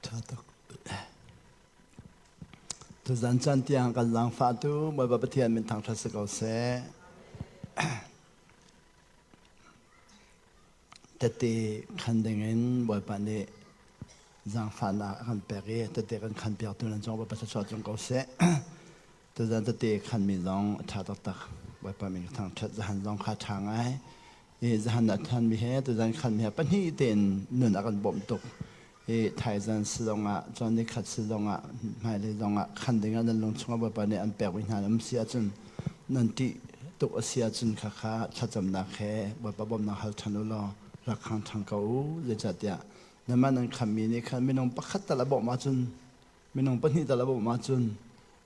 Ṭha tuk. Tuzan caan tiang kan zaangfahtu Bawipa Pathian min thangṭhat si ko seh. Tete khan dingin Bawipa nih zaangfahnak a kan pek i tete kan khan piaktu nan cung Bawipa thluachuah cung ko seh. Tuzan tete khanmi zong a ṭha taktak. Bawipa min ka thangṭhat. Zahan zong kha ṭha ngai. I zahan a ṭhanmi he tuzan khanmi he pahnih tein nun a kan bawmh tuk. I thaizan si zongah, cun nikhat si zongah, hmailei zongah khan dingah nan lung chungah Bawipa nih an pekmi hna nan um si ahcun nan ṭih tuk a si ahcun khakha thlacamnak he Bawipa bawmhnak hal ṭhan u law rak khang ṭhan ko u. Zeicahtiah nanmah nan khammi nih khan minung pakhat tal a bawmh ahcun minung pahnih tal a bawmh ahcun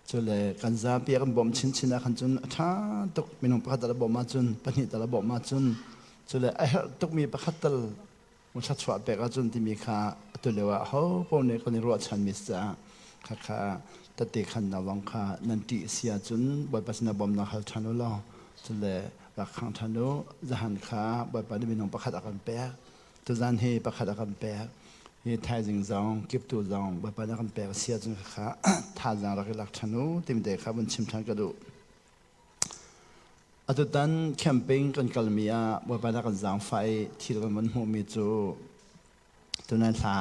cule kan zapi a kan bawmh chinchin ah khan cun a ṭha tuk minung pakhat tal a bawmh ahcun pahnih tal a bawmh ahcun cule a herh tukmi pakhat tal thluachuah pek ahcun timi kha atu lio ah ho paoh nih kan i ruahchanmi si caah khakha tette khannak zong kha nan ṭih si ahcun Bawipa sinah bawmhnak hal ṭhan u law cule rak khang ṭhan u zahan kha Bawipa nih minung pakhat a kan pek tuzan hi pakhat a kan pek hi thaizing zong kiptu zong Bawipa nih a kan pek si ahcun khakha thazaang rak i lak ṭhan u timi te kha vun chim ṭhan ka duh. Atutan camping kan kalmi ah Bawipa nih a kan zaangfah i thil kan van hmuhmi cu tunai hla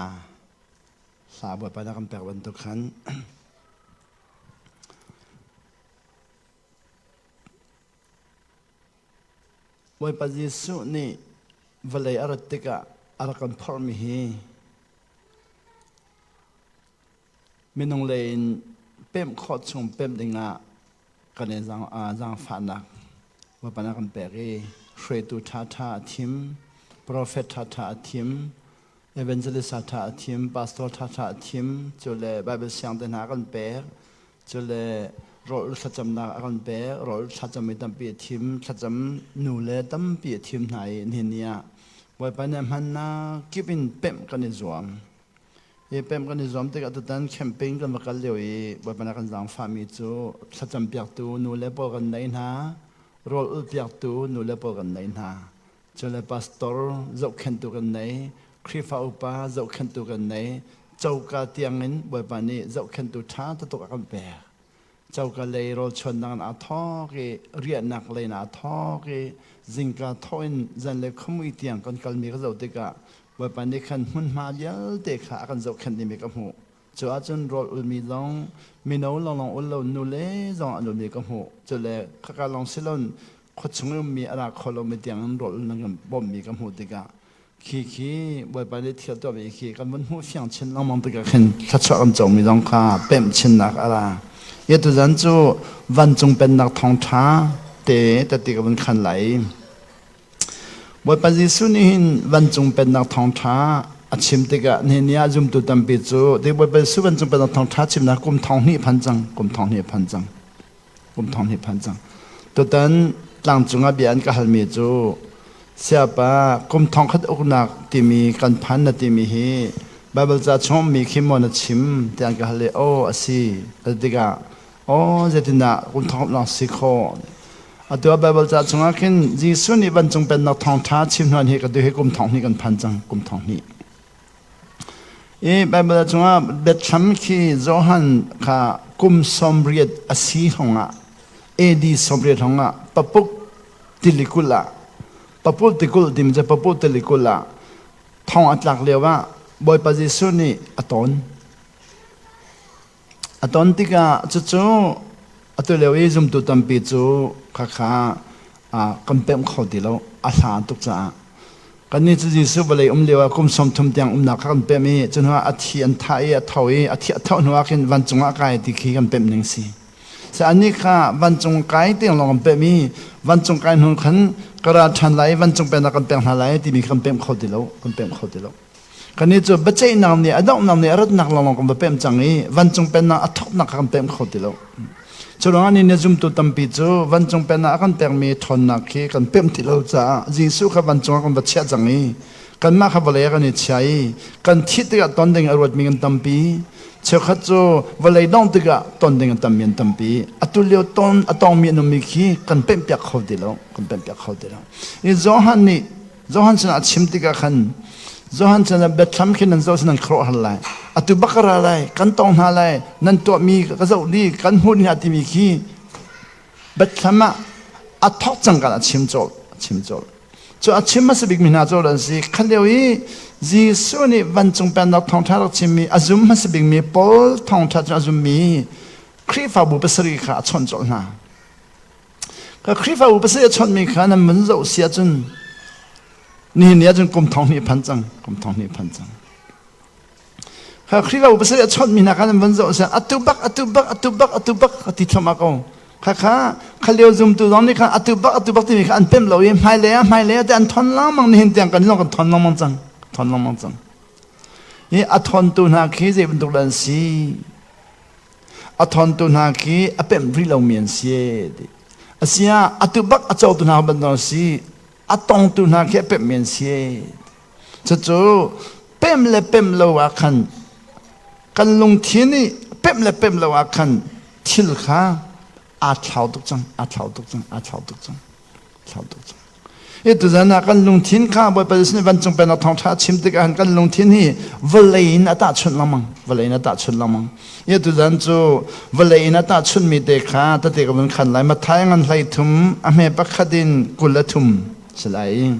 hla Bawipa nih a kan pek bantuk khan Bawipa Jesuh nih vawlei a rat tikah a rak kan phorhmi hi minung lei in pemh khawh chung pemh dingah kan i zaangfahnak Bawipa nih a kan pek i hruaitu ṭhaṭha a thim, profet ṭhaṭha a thim, evangelist ṭhaṭha a thim, pastor ṭhaṭha a thim, cu le Bible siang te hna a kan pek, cu le rawl thlacamnak a kan pek, rawl thlacam mi tampi a thim, thlacam nu le tampi a thim hna i nihin ni ah Bawipa nih a hmannak kip in pemh kan i zuam. Hi pem kan i zuam tikah tutan camping kan va kal lio i Bawipa nih a kan zaangfahmi cu thlacam piaktu nu le pawl kan nei hna, rawl ulh piaktu nu le pawl kan nei hna. Cule pastor zohkhenhtu kan nei, Khrihfa upa zohkhenhtu kan nei, coka tiangin Bawipa nih zohkhenhtu ṭha taktuk a kan pek. Coka lei rawlchuannak in aa thawk i riahnak lei in aa thawk i zingka thawh in zanlei khuamui tiang kan kalmi ka zoh tikah Bawipa nih khan hmunhma vialte kha a kan zohkhenh dimi ka hmuh. Cu ahcun rawl ulmi zong mino lawnglawng ul lo nule zong an ulmi ka hmuh. Cule khaka lawng si loin khuachung i ummi a ra kho lomi tiang in rawl ul nan kan bawmhmi ka hmuh tikah khi khi Bawipa nih thil tuahmi khi kan vun hmuh fiang chin lengmang tikah khin thluachuah kan comi zong kha pemh chinnak a ra. Hi tuzan cu vancung pennak thawngṭha te tati ka vun khan lai. Bawipa Jesuh nih hin vancung pennak thawngṭha a chim tikah nihin ni ah zumtu tampi cu ti Bawipa Jesuh vancung pennak thawngṭha chimnak kum thong hnih phan cang, kum thong hnih phan cang. Kum thong hnih phan cang. Tutan tlangcung ah bia an ka halmi cu siapa kum thong khat uknak timi kan phan na timi hi Bible ca chung mi khi maw na chim tiah an ka hal i aw a si a tikah aw zeitindah kum thong khat lawng si khawh atu ah Bible ca chungah khin Jesuh nih vancung pennak thawngṭha chim hnuan hi ka tu hi kum thong hnih kan phan cang kum thong hnih I Baibal chungah biathlam khi Johan kha kum 80 a si hrawngah AD 80 hrawngah papuk tilikul ah papul tikulh timi cu papul tilikul ah thong a tlak lio ah Bawipa Jesuh nih a ton. A ton tikah cucu atu lio i zumtu tampi cu khakha kan pemh kho ti lo a hla tuk caah kannih cu Jesuh vawlei um lio ah kum 30 tiang umnak kha kan pemh i cu hnuah a thi an thah i a tho i a thi a tho hnuah khin vancung ah kai ti khi kan pemh ning si. Sa anih kha vancung kai tiang lawng kan pemh i vancung kai hnu khan ka ra ṭhan lai i vancung pennak kan pek hna lai timi kha kan pemh kho ti lo kan pemh kho ti lo. Kannih cu biaceihnak nih a donghnak nih a ratnak lawnglawng kan va pemh cang i vancung pennak a thawknak kha kan pemh kho ti lo. Cu ruangah ni nih zumtu tampi cu vancung pennak a kan pekmi ṭhawnnak khi kan pemh ti lo caah Jesuh kha vancung ah kan va chiah cang i kanmah kha vawlei ah kan i chia i kan thih tikah ton ding a ruatmi kan tampi. Cheukhat cu vawlei dongh tikah ton ding an tammi an tampi. Atu lio ton a tongmi an ummi khi kan pemhpiak kho ti lo. Kan pemhpiak kho ti lo. I Johan nih Johan sinah a chim tikah khan Johan sinah biathlam khi nan zoh sin nan khuaruahhar lai. Atu bak ka ra lai, kan tong hna lai, nan tuahmi ka zoh li, kan hmuh hna timi khi Bethlehem ah a thawk cang kan a chim colh, a chim colh. Cu a chim hmasa bikmi hna cu an si. Kha lio i Jesuh nih vancung pennak thawngṭha rak chimmi a zum hmasa bikmi Paul thawngṭha cu a zummi Khrihfabu pasarih kha a chawnh colh hna. Ka Khrihfabu pasarih a chawnhmi kha nan mun zoh si ahcun nihin ni ahcun kum thong hnih phan cang, kum thong hnih phan cang. Kha Khrihfabu pasarih a chawnhmi hna kha nan van zoh siah atu bak atu bak atu bak atu bak a ti thluahmah ko. Kha kha kha lio zumtu zong nih khan atu bak atu bak timi kha an pemh lo i hmailei ah hmailei ah te an thon lengmang nihin tiang kan lawng kan thon lengmang cang thon lengmang cang. Hi a thontu hna khi zei bantuk dah an si? A thontu hna khi a pemh rih lomi an si ti. Asiah atu bak a cotu hna bantuk an si. A tongtu hna khi a pemhmi an si. Cucu pem le pem lo ah khan kan lungthin i pem le pem lo ah khan thil kha aa thlau tuk cang, aa thlau tuk cang, aa thlau tuk cang, thlau tuk cang. Hi tuzan ah kan lungthin kha Bawipa Jesuh nih vancung pennak thawngṭha a chim tikah kan lungthin hi vawlei in a tahchunh lengmang, vawlei in a tahchunh lengmang. Hi tuzan cu vawlei in a tahchunhmi te kha tete ka vun khan lai. Matthai ngan hlei thum a hme pakhat in 23 si lai.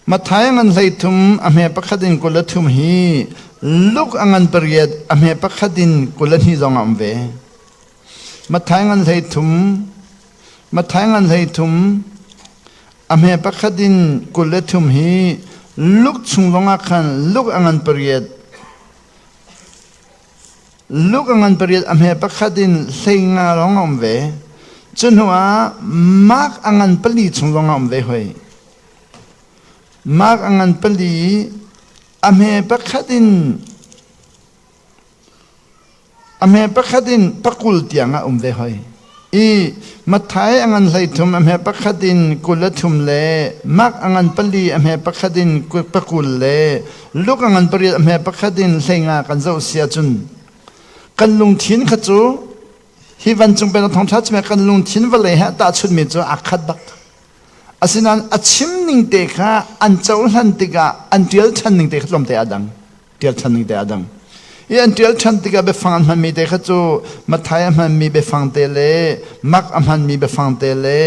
Matthai ngan 13 a hme pakhat in 23 hi Luke a ngan pariat a hme pakhat in 22 zong a um ve. Matthai ngan 13 Matthai ngan 13 a hme pakhat in 23 hi Luke chung zongah khan Luke a ngan pariat Luke a ngan pariat a hme pakhat in 15 lawng a um ve. Cu hnu ah Mark a ngan pali chung zong a um ve hoi. Mark a ngan pali a hme pakhat in a hme pakhat in pakul tiang a um ve hoi. I Matthai a ngan 13 a hme pakhat in 23 le Mark a ngan pali a hme pakhat in pakul le Luke a ngan pariat a hme pakhat in 15 kan zoh si ahcun kan lungthin kha cu hi vancung pen thawngṭha chim kan lungthin vawlei he tahchunhmi cu aa khat bak. Asinain a chim ning te kha an cohlan tikah an ṭial ṭhan ning te kha tlawmte aa dang. Ṭial ṭhan ning te aa dang. I an ṭial ṭhan tikah biafang an hmanmi te kha cu Matthai a hmanmi biafang te le Mark a hmanmi biafang te le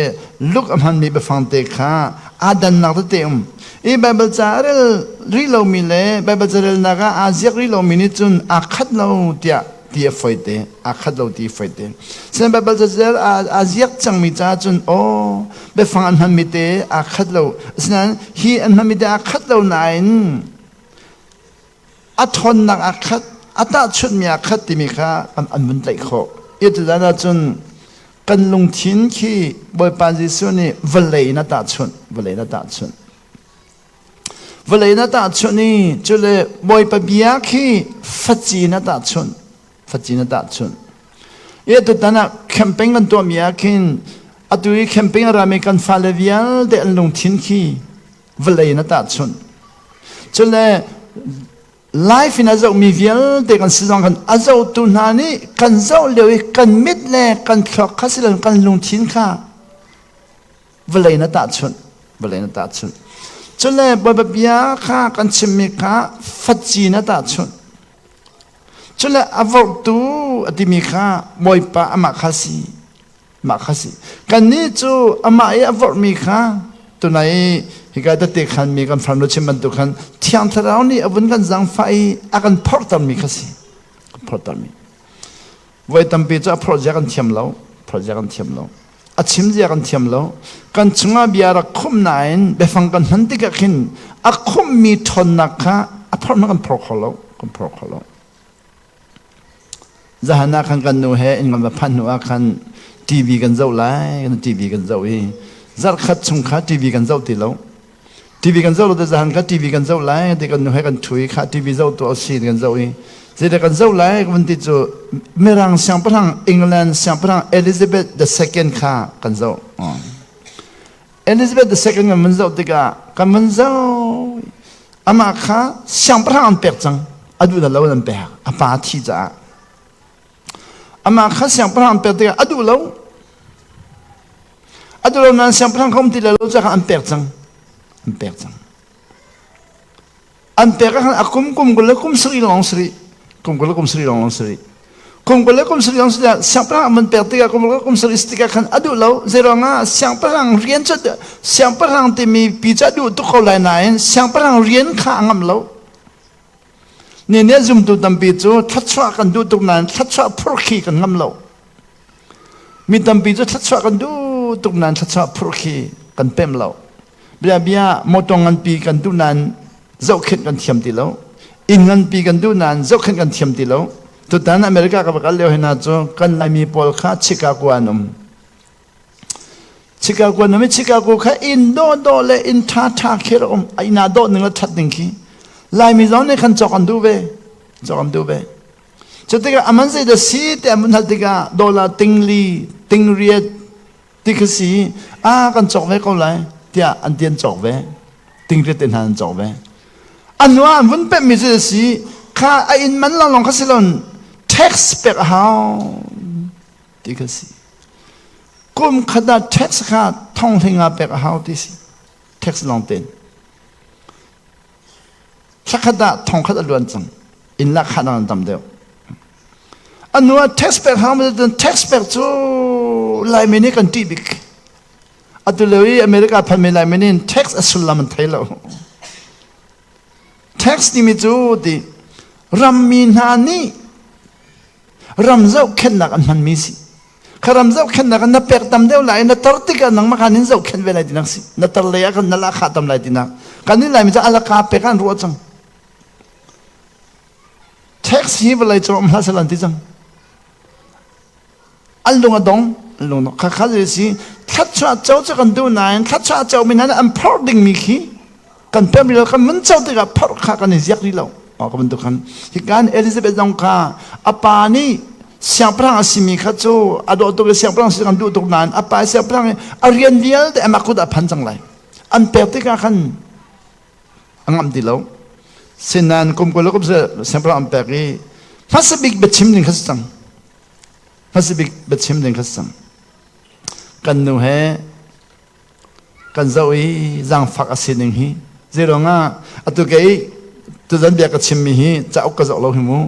Luke a hmanmi biafang te kha aa dannak tete um. I Baibal ca a rel rih lomi le Baibal ca relnak ah aa ziak rih lomi nih cun aa khat lo tiah ti a foite, aa khat lo ti a foite. Sinain Baibal ca aa ziak cangmi caah cun aw biafang an hmanmi te aa khat lo. Asinain hi an hmanmi te aa khat lo nain a ṭhawnnak aa khat, a tahchunhmi aa khat timi kha an vun tlaih khawh. I tuzan ahcun kan lungthin khi Bawipa Jesuh nih vawlei in a tahchunh, vawlei in a tahchunh. Vawlei in a tahchunh i cule Bawipa bia khi faci in a tahchunh, faci in a tahchunh. I tutan ah camping kan tuahmi ah khin atu i camping a rami kan fale vialte an lungthin khi vawlei in a tahchunh. Cule life in a zohmi vialte kan si zong kan a zohtu hna nih kan zoh lio i kan mit le kan thluak kha si loin kan lungthin kha vawlei in a tahchunh vawlei in a tahchunh cule Bawipa bia kha kan chimmi kha faci in a tahchunh cule a vorhtu a timi kha Bawipa amah kha si Mah kha si. Kannih cu amah i a vorhmi kha tunai hika tete khanmi kan farnu chim bantuk khan Thiang Thlarau nih a vun kan zaangfah i a kan phorhtermi kha si. Phorhtermi. Voi tampi cu a phorh zia kan thiam lo. Phorh zia kan thiam lo. A chim zia kan thiam lo. Kan chungah bia rak khumh nain biafang kan hman tikah khin a khumhmi ṭhawnnak kha a phorh kan phor kho lo. Kan phor kho lo. Zahan ah khan kan nu he inn kan va phanh hnu ah khan TV kan zoh lai kan TV kan zoh i zarhkhat chung kha TV kan zoh ti lo. TV kan zoh lo te zahan kha TV kan zoh lai ti kan nu he kan ṭhu i kha TV zoh tu a si kan zoh i zeidah kan zoh lai kan ti cu Mirang siangpahrang England siangpahrang Elizabeth the Second kha kan zoh. Elizabeth II kan vun zoh tikah kan vun zoh amah kha siangpahrang an pek cang a duh lo an pek a pa thi caah amah kha siangpahrang an pek tikah a duh lo a duh lo nain siangpahrang kha um ti lo caah an pek cang an pek cang. An pek ah khan a kum kum 20 le kum sarih lawng si rih. Kum 20 le kum sarih lawng si rih. Kum 20 le kum sarih lawng si tikah siangpahrang an pek tikah kum 20 le kum sarih si tikah khan a duh lo. Zeiruangah siangpahrang rian cu siangpahrang timi pi cu a duh tuk ko lai nain siangpahrang rian kha a ngamh lo. Ni nih zumtu tampi cu thluachuah kan duh tuk nain thluachuah phurh khi kan ngam lo. Mi tampi cu thluachuah kan duh tuk nain thluachuah phurh khi kan pem lo. Bia bia motor nganpi kan duh nain zohkhenh kan thiam ti lo. Inn nganpi kan duh nain zohkhenh kan thiam ti lo. Tutan America ka va kal lio hna cu kan Laimi pawl kha Chicago an um. Chicago an um i Chicago kha inn dawhdawh le inn ṭhaṭha khi rak um. A inn ah dawh ning le ṭhat ning khi. Laimi zong nih khan cawk an duh ve. Cawk an duh ve. Cu tikah a man zeidah si ti an vun hal tikah dollar 4,000, 8,000 ti kha si a kan cawk ve ko lai tiah an ti an cawk ve. 8,000 te hna an cawk ve. A hnu ah an vun pemhmi cu a si kha a inn man lawnglawng kha si loin tax pek a hau ti kha si. Kum khat ah tax kha thong hlinga pek a hau ti si. Tax lawng tein. Thla khat ah thong khat a luan cang. Inn lak khat an tam deuh. A nu ah tax pek hang tax pek cu Laimi nih kan ṭih bik. Atu lio i America phanmi Laimi nih tax a sullam an thei lo. Tax timi cu ti rammi hna nih ram zohkhenhnak an hmanmi si. Kha ram zohkhenhnak na pek tam deuh lai na tar tikah nangmah khan in zohkhenh ve lai tinak si. Na tar lei ah khan na lahkhah tam lai tinak. Kan nih Laimi cu alaka pek an ruah cang. Tax hi vawlei cung um hlah seh lan ti cang. An lung a dong, an lung kha kha zei si thluachuah co cu kan duh nain thluachuah co mi hna nih an phorh dingmi khi kan pem rih lo kan mun co tikah phorh kha kan i ziak rih lo. Oh, ka bantuk khan hikan Elizabeth zong kha a pa nih siangpahrang a simi kha cu a dawh tuk i siangpahrang si kan duh tuk nain a pa siangpahrang i a rian vialte amah kut ah phan cang lai. An pek tikah khan a ngamh ti lo. Sinan kum 20 le kum siangpahrang an pek i hmasa bik biachim ding kha si cang. Hmasa bik biachim ding kha si cang. Kan nu he kan zoh i zaangfak a sining hi zeiruangah atu kei tuzan bia ka chimmi hi cauk ka zoh lo hi mu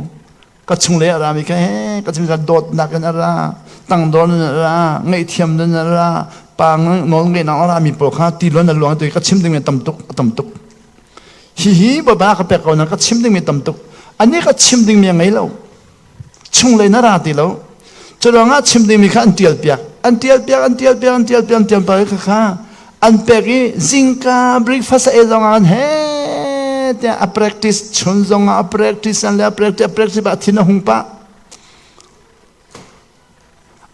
ka chung le a rami kha he ka chim dawtnak in a ra tangdor in a ra ngaihthiam in a ra pa nawl ngeihnak a rami pawl kha ti luan a luang tu ka chim dingmi tam tuk a tam tuk hihi baba ka pek ko na ka chim dingmi tam tuk ani ka chim dingmi a ngei lo Chunglei na ra ti lo. Cu ruangah chim dingmi kha an tial piak. An tial piak, an tial piak, an tial piak, an tial piak kha kha an pek i zingka breakfast a ei zong ah he tiah a practice chun zong ah a practice an le a practice a practice a thin a hung pah.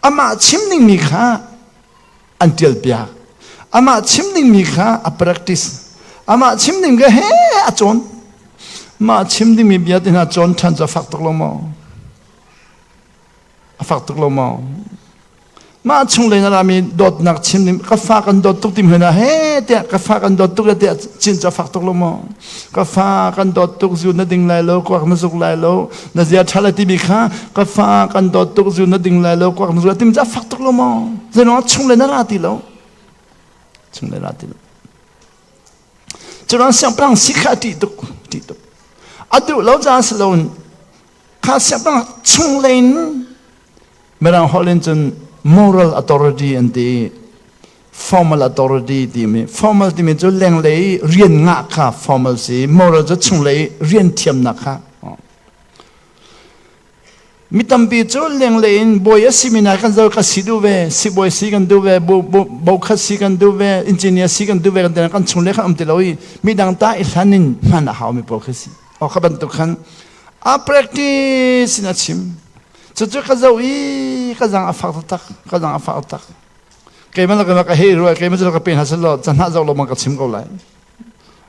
Amah chim dingmi kha an tial piak. Amah chim dingmi kha a practice. Amah chim ding kha he a cawn. Mah chim dingmi bia te hna cawn ṭhan cu a fak tuk lo maw? A fak tuk lo maw? Mah chung lei na rami dawtnak chim ding ka fa kan dawt tuk tim hna he tiah ka fa kan dawt tuk tiah chin cu a fak tuk lo maw? Ka fa kan dawt tuk zu na ding lai lo kuak na zuk lai lo na zia ṭha lai timi kha ka fa kan dawt tuk zu na ding lai lo kuak na zuk lai timi cu a fak tuk lo maw? Zeiruang chung le na ra ti lo chung le ra ti lo Curuang siangpahrang si kha a ṭih tuk ṭih tuk a duh lo caah si loin kha siangpahrang chung in Mirang holh in cun moral authority an ti formal authority timi formal timi cu lenglei rian ngah kha formal si moral cu chunglei rian thiamnak kha Mi tampi cu lenglei in bawi a simi hna kan zo ka si duh ve, sibawi si kan duh ve, bokhat si kan duh ve, engineer si kan duh ve kan ti kan chung le khan um ti lo i midang ta i hlan in hman a haumi pawl khi si. O kha bantuk khan a practice in a chim. Cucu ka zoh i ka zang a fak taktak, ka zang a fak taktak. Keimah la ka hei ruai, keimah cu ka pe hna selaw canah zoh lo man ka chim ko lai.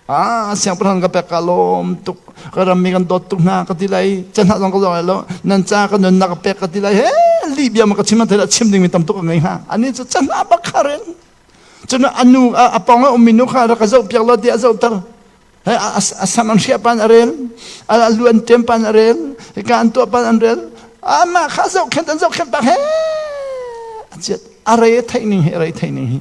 Ah, siangpahrang ka pek ka lawm tuk. Ka rammi kan dawt tuk hna ka ti lai. Canah zong ka zawng lai lo. Nan ca ka nunnak ka pek ka ti lai. He, lih bia ma ka chim an chim dingmi tam tuk ka ngei hnga. Ani cu canah bak kha ren. Cun anu a pawng a ummi nu kha rak ka zoh piak lo ti a zohter. He, a sam an hriah pan a rel. A lu an ṭem pan a rel. Hika an tuah pan an rel. Amah kha zohkhenh an zohkhenh bak he. A chiat. A rei theih ning hi, a rei theih ning hi.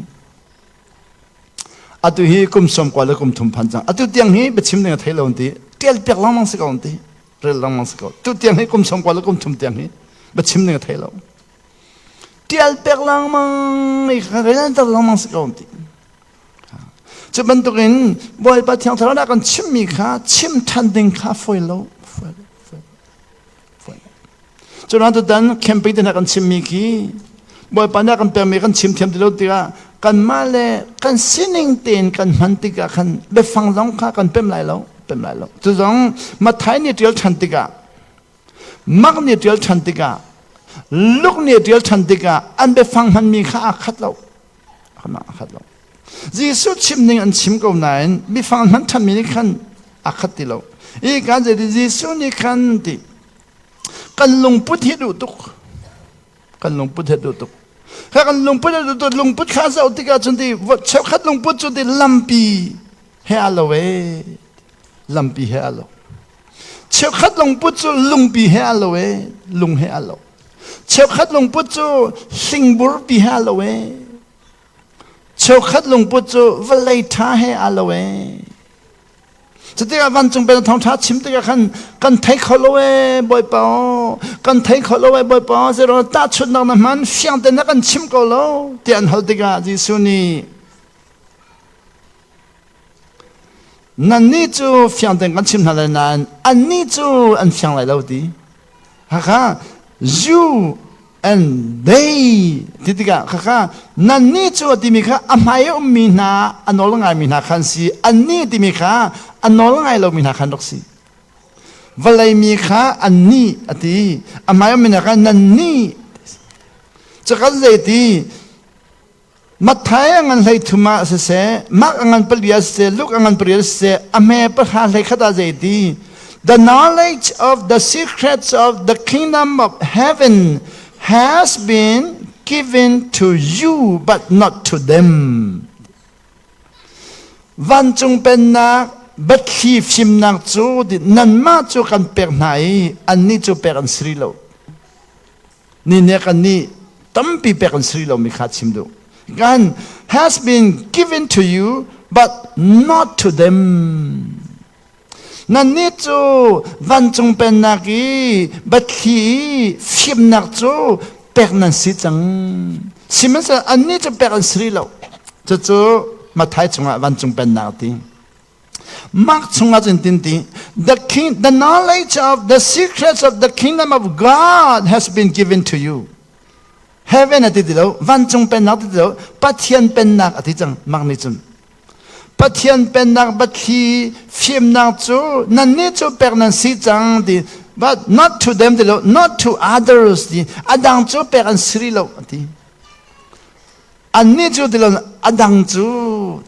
Atu hi kum 93 le kum thum phan cang. Atu tiang hi biachim ding a thei lo an ti. Tial piak lengmang si ko an ti. Rel lengmang si ko. Tu tiang hi kum 90 le kum thum tiang hi biachim ning a thei lo. Tial pek lengmang i rel ter lengmang si ko an ti. Cu bantukin Bawipa Thiang Thlarau nih a kan chimmi kha chim ṭhan ding kha fawi lo. Fawi lo. Fawi lo. Cu ruang tutan camping te hna kan chimmi khi Bawipa nih a kan pekmi kan chim thiam ti lo tikah kanmah le kan sining tein kan hman tikah khan biafang zong kha kan pem lai lo. Pem lai lo. Cu zong Matthai nih ṭial ṭhan tikah Mark nih ṭial ṭhan tikah Luke nih ṭial ṭhan tikah an biafang hmanmi kha aa khat lo. A khat lo. Jesuh chim ning an chim ko nain biafang hman ṭhanmi nih khan aa khat ti lo. I kan zei Jesuh nih khan ti kan lungput hi duh tuk. Kan lungput hi duh tuk. Kha kan lungput hi duh tuk lungput kha zoh tikah cun ti cheukhat lungput cu ti lampi he aa lo ee. Lampi he aa lo. Cheukhat lungput cu lungpi he aa lo ee, lung he aa lo. Cheukhat lungput cu hlingburpi he aa lo ee. Cheukhat lungput cu vawlei ṭha he aa lo ee. Cutikah vancung pen thawngṭha chim tikah khan kan thei kho lo ee Bawipa aw kan thei kho lo ee Bawipa aw zero tahchunhnak na hman fiang te na kan chim ko lo tiah an hal tikah Jesuh nih Nannih cu fiang tein kan chim hna lai nain annih cu an fiang lai lo ti. Hakha you and they ti tikah khakha nannih cu a timi kha a hmai a ummi hna a nawl ngaimi hna khan si annih timi kha a nawl ngai lomi hna khan rak si. Vawlei mi kha annih a ti a hmai ummi hna kha nannih Cakan zeiti Matthai a ngan 13 ah siseh, Mark a ngan pali ah siseh, Luke a ngan pariat ah siseh, a hme pahra 11 ah zeiti The knowledge of the secrets of the kingdom of heaven has been given to you but not to them. Vancung pennak biathli fimnak cu nanmah cu kan pek hna i annih cu pek an si rih lo. Ni nih kan nih tampi pek an si lomi kha chim duh. Kan has been given to you but not to them. Nannih cu vancung pennak i biathli i fimnak cu pek nan si cang. Sihmanhsehlaw annih cu pek an si rih lo. Cucu Matthai chungah vancung pennak ti. Mark chungah cun tin ti the king the knowledge of the secrets of the kingdom of God has been given to you. Heaven ati ti lo, vancung pennak ti ti lo, Pathian pennak ati cang Mark nih cun. Pathian pennak biathli fimnak cu nannih cu pek nan si cang ti but not to them ti lo, not to others ti adang cu pek an si rih lo ati. Annih cu ti lo, adang cu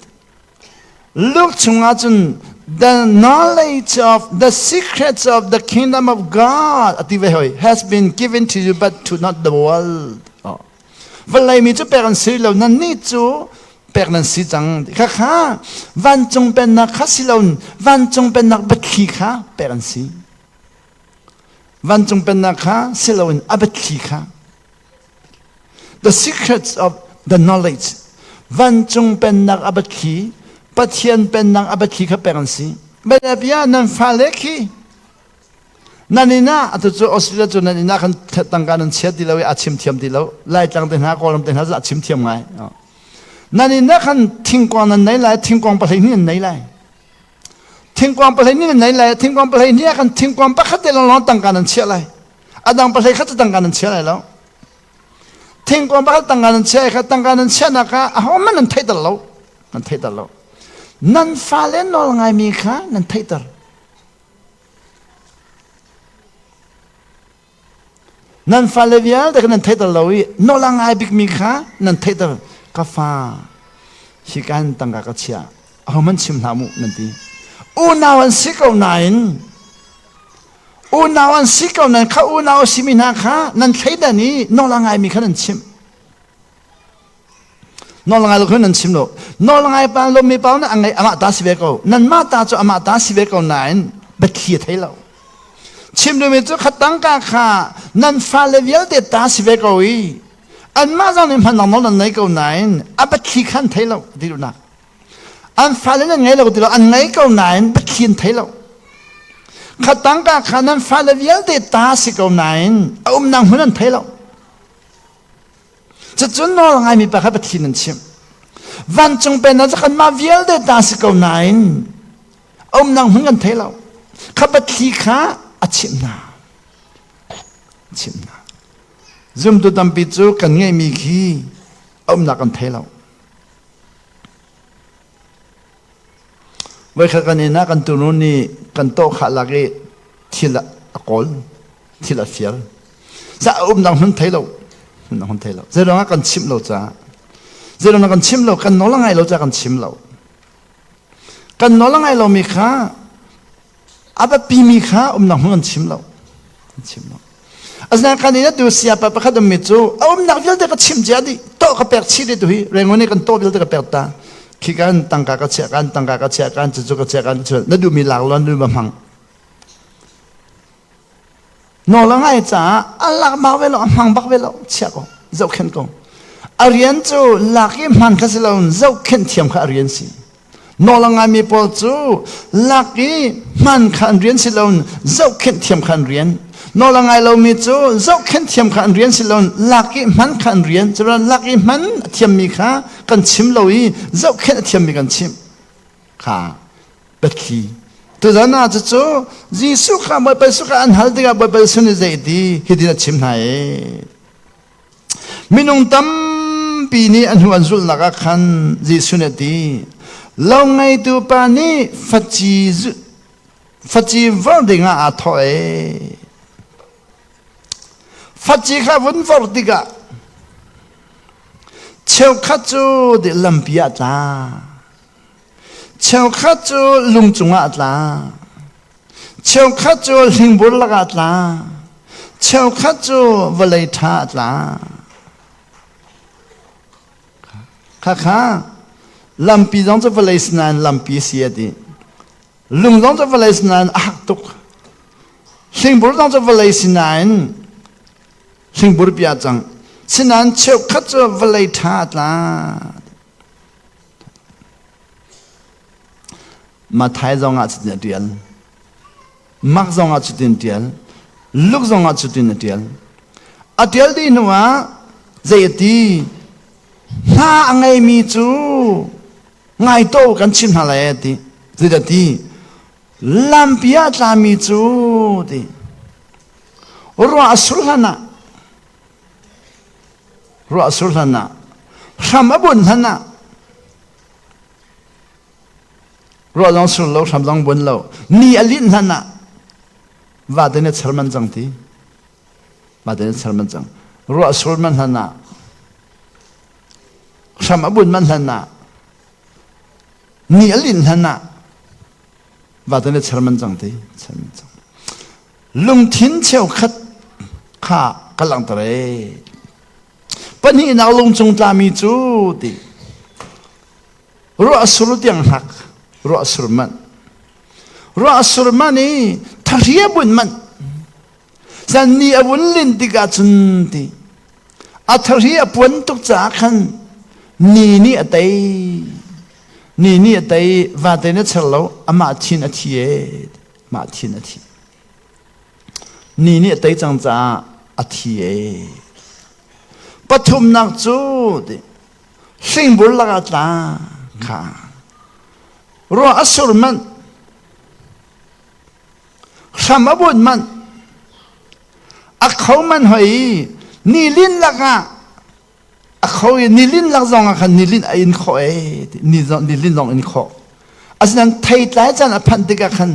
Luke chungah cun the knowledge of the secrets of the kingdom of God ati ve hoi has been given to you but to not the world. Oh. Vawlei mi cu pek an si lo nan nih cu pek nan si cang. Kha kha vancung pennak kha si lo vancung pennak biathli kha pek an si. Vancung pennak kha si loin a biathli kha The secrets of the knowledge. Vancung pennak a biathli, Pathian pennak a biathli kha pek an si. Bia nan fale khi nan inn ah atu cu Australia cu nan inn ah khan tangka nan chia ti lo i a chim thiam ti lo. Laitlang te hna Kawlram te hna a chim thiam ngai. Nan inn ah khan thingkuang nan nei lai, thingkuang pahleihnih nan nei lai. Thingkuang pahleihnih nan nei lai, thingkuang pahleihnih ah khan thingkuang pakhat te lawng tangka nan chiah lai. A dang pahlei kha cu tangka nan chia lai lo. Thingkung pakhat tangka nan chia kha tangka nan chiahnak kha ahohmanh nan theihter lo. Nan theihter lo. Nan fale nawl ngaimi kha nan theihter. Nan fale vialte kha nan theihter lo i nawl a ngai bikmi kha nan theihter. Ka fa, hi kan tangka ka chia. Ahohmanh chim hlah mu nan ti. Unau an si ko nain Unau an si ko nan kha unau a simi hna kha nan thleidan i nawl a ngaimi kha nan chimh. Nawl a ngai lo kha nan chim lo. Nawl a ngai pa lomi pa nih a ngai amah ta si ve ko. Nanmah ta cu amah ta si ve ko nain biathli a thei lo. Chim duhmi cu kha tangka kha nan fale vialte ta si ve ko i anmah zong nih hman nawl nan nei ko nain a biathli kha an thei lo ti duhnak. An fale nan ngei lo ti lo an ngei ko nain biathli an thei lo. Kha tangka kha nan fale vialte ta si ko nain a umnak hmun an thei lo. Cucun nawl ngaimi pa kha Pathian an chimh. Vancung pennak cu kanmah vialte ta si ko nain a umnak hmun kan thei lo. Kha pathli kha a chimh hna. Chimh hna. Zumtu tampi cu kan ngeihmi khi a umnak kan thei lo. Voikhat kan inn ah kan tunu nih kan tawhkhah lak i thil a kawl, thil a fial. Ca a umnak hmun thei lo, umnak hmun thei lo. Zeiruang ah kan chimh lo caah. Zeiruang ah kan chim lo, kan nawl a ngai lo caah kan chim lo. Kan nawl a ngai lomi kha a biapimi kha umnak hmun an chim lo an chim lo asinain kan in atu siapa pakhat ummi cu a umnak vialte ka chim cia dih tawh ka pek chih dih tu hi rengon i kan tawh vialte ka pek ta khi kan tangka ka chiah kan tangka ka chiah kan cucu ka chiah kan cu na duhmi lak lo na duhmi hmang Nawl a ngai caah a lak bak ve lo, a hmang bak ve lo, chia ko, zohkhenh ko. A rian cu lak i hman kha si lo, zohkhenh thiam kha a rian si. Nawl a ngaimi pawl cu lak i hman kha an rian si lo, zohkhenh thiam kha an rian. Nawl a ngai lomi cu zohkhenh thiam kha an rian si lo, lak i hman kha an rian. Curan lak i hman a thiammi kha kan chim lo i zohkhenh a thiammi kan chimh. Kha Biathli. Tuzan ah cucu Jesuh kha Bawipa Jesuh kha an hal tikah Bawipa Jesuh nih zei ti hitin a chim hna i minung tampi nih a hnu an zulhnak ah khan Jesuh nih a ti lo ngeitu pa nih faci faci vor dingah aa thawh ee faci kha vun vor tikah cheukhat cu lampi ah tla Cheukhat cu lung cungah a tla. Cheukhat cu hlingbur lakah a tla. Cheukhat cu vawlei ṭha a tla. Khakha lampi zong cu vawlei sinain lampi si a ti. Lung zong cu vawlei sinain a hak tuk. Hlingbur zong cu vawlei sinain hlingbur pi ah cang. Sinain cheukhat cu vawlei ṭha a tla. Matthai zongah cutin a ṭial. Mark zongah cutin a ṭial. Luke zongah cutin a ṭial. A ṭial dih hnuah zei a ti? Hna a ngeimi cu ngai to kan chim hna lai a ti. Zeidah ti? Lampi ah tlami cu ti. Ruah a sur hlan ah Ruah sur hlan ah hram a bunh hlan ah ruah zong sur lo hram zong bun lo ni a linh hlan ah vate nih char man cang ti vate nih char man cang ruah sur man hlan ah hram a bun man hlan ah ni a linh hlan ah vate nih char man cang ti char man cang Lungthin cheukhat kha ka langhter ee. Pahnihnak lungcung tlami cu ti ruah sur tiang hngak ruah sur manh ruah sur manh i thahri a bunh manh zan ni a vun lin tikah cun ti a thahri a puan tuk caah khan ni nih a tei ni nih a tei vate na cher lo amah thin a thi ee mah thin a thi. Ni nih a tei cang caah a thi ee. Pathumnak cu ti hlingbur lakah tla kha ruah a sur manh hram a bunh manh a kho manh hoi ni lin lakah a kho i nilin lak zong ah khan nilin a in khawh ee ni nilin zong in khawh asinain thei tlai caan a phanh tikah khan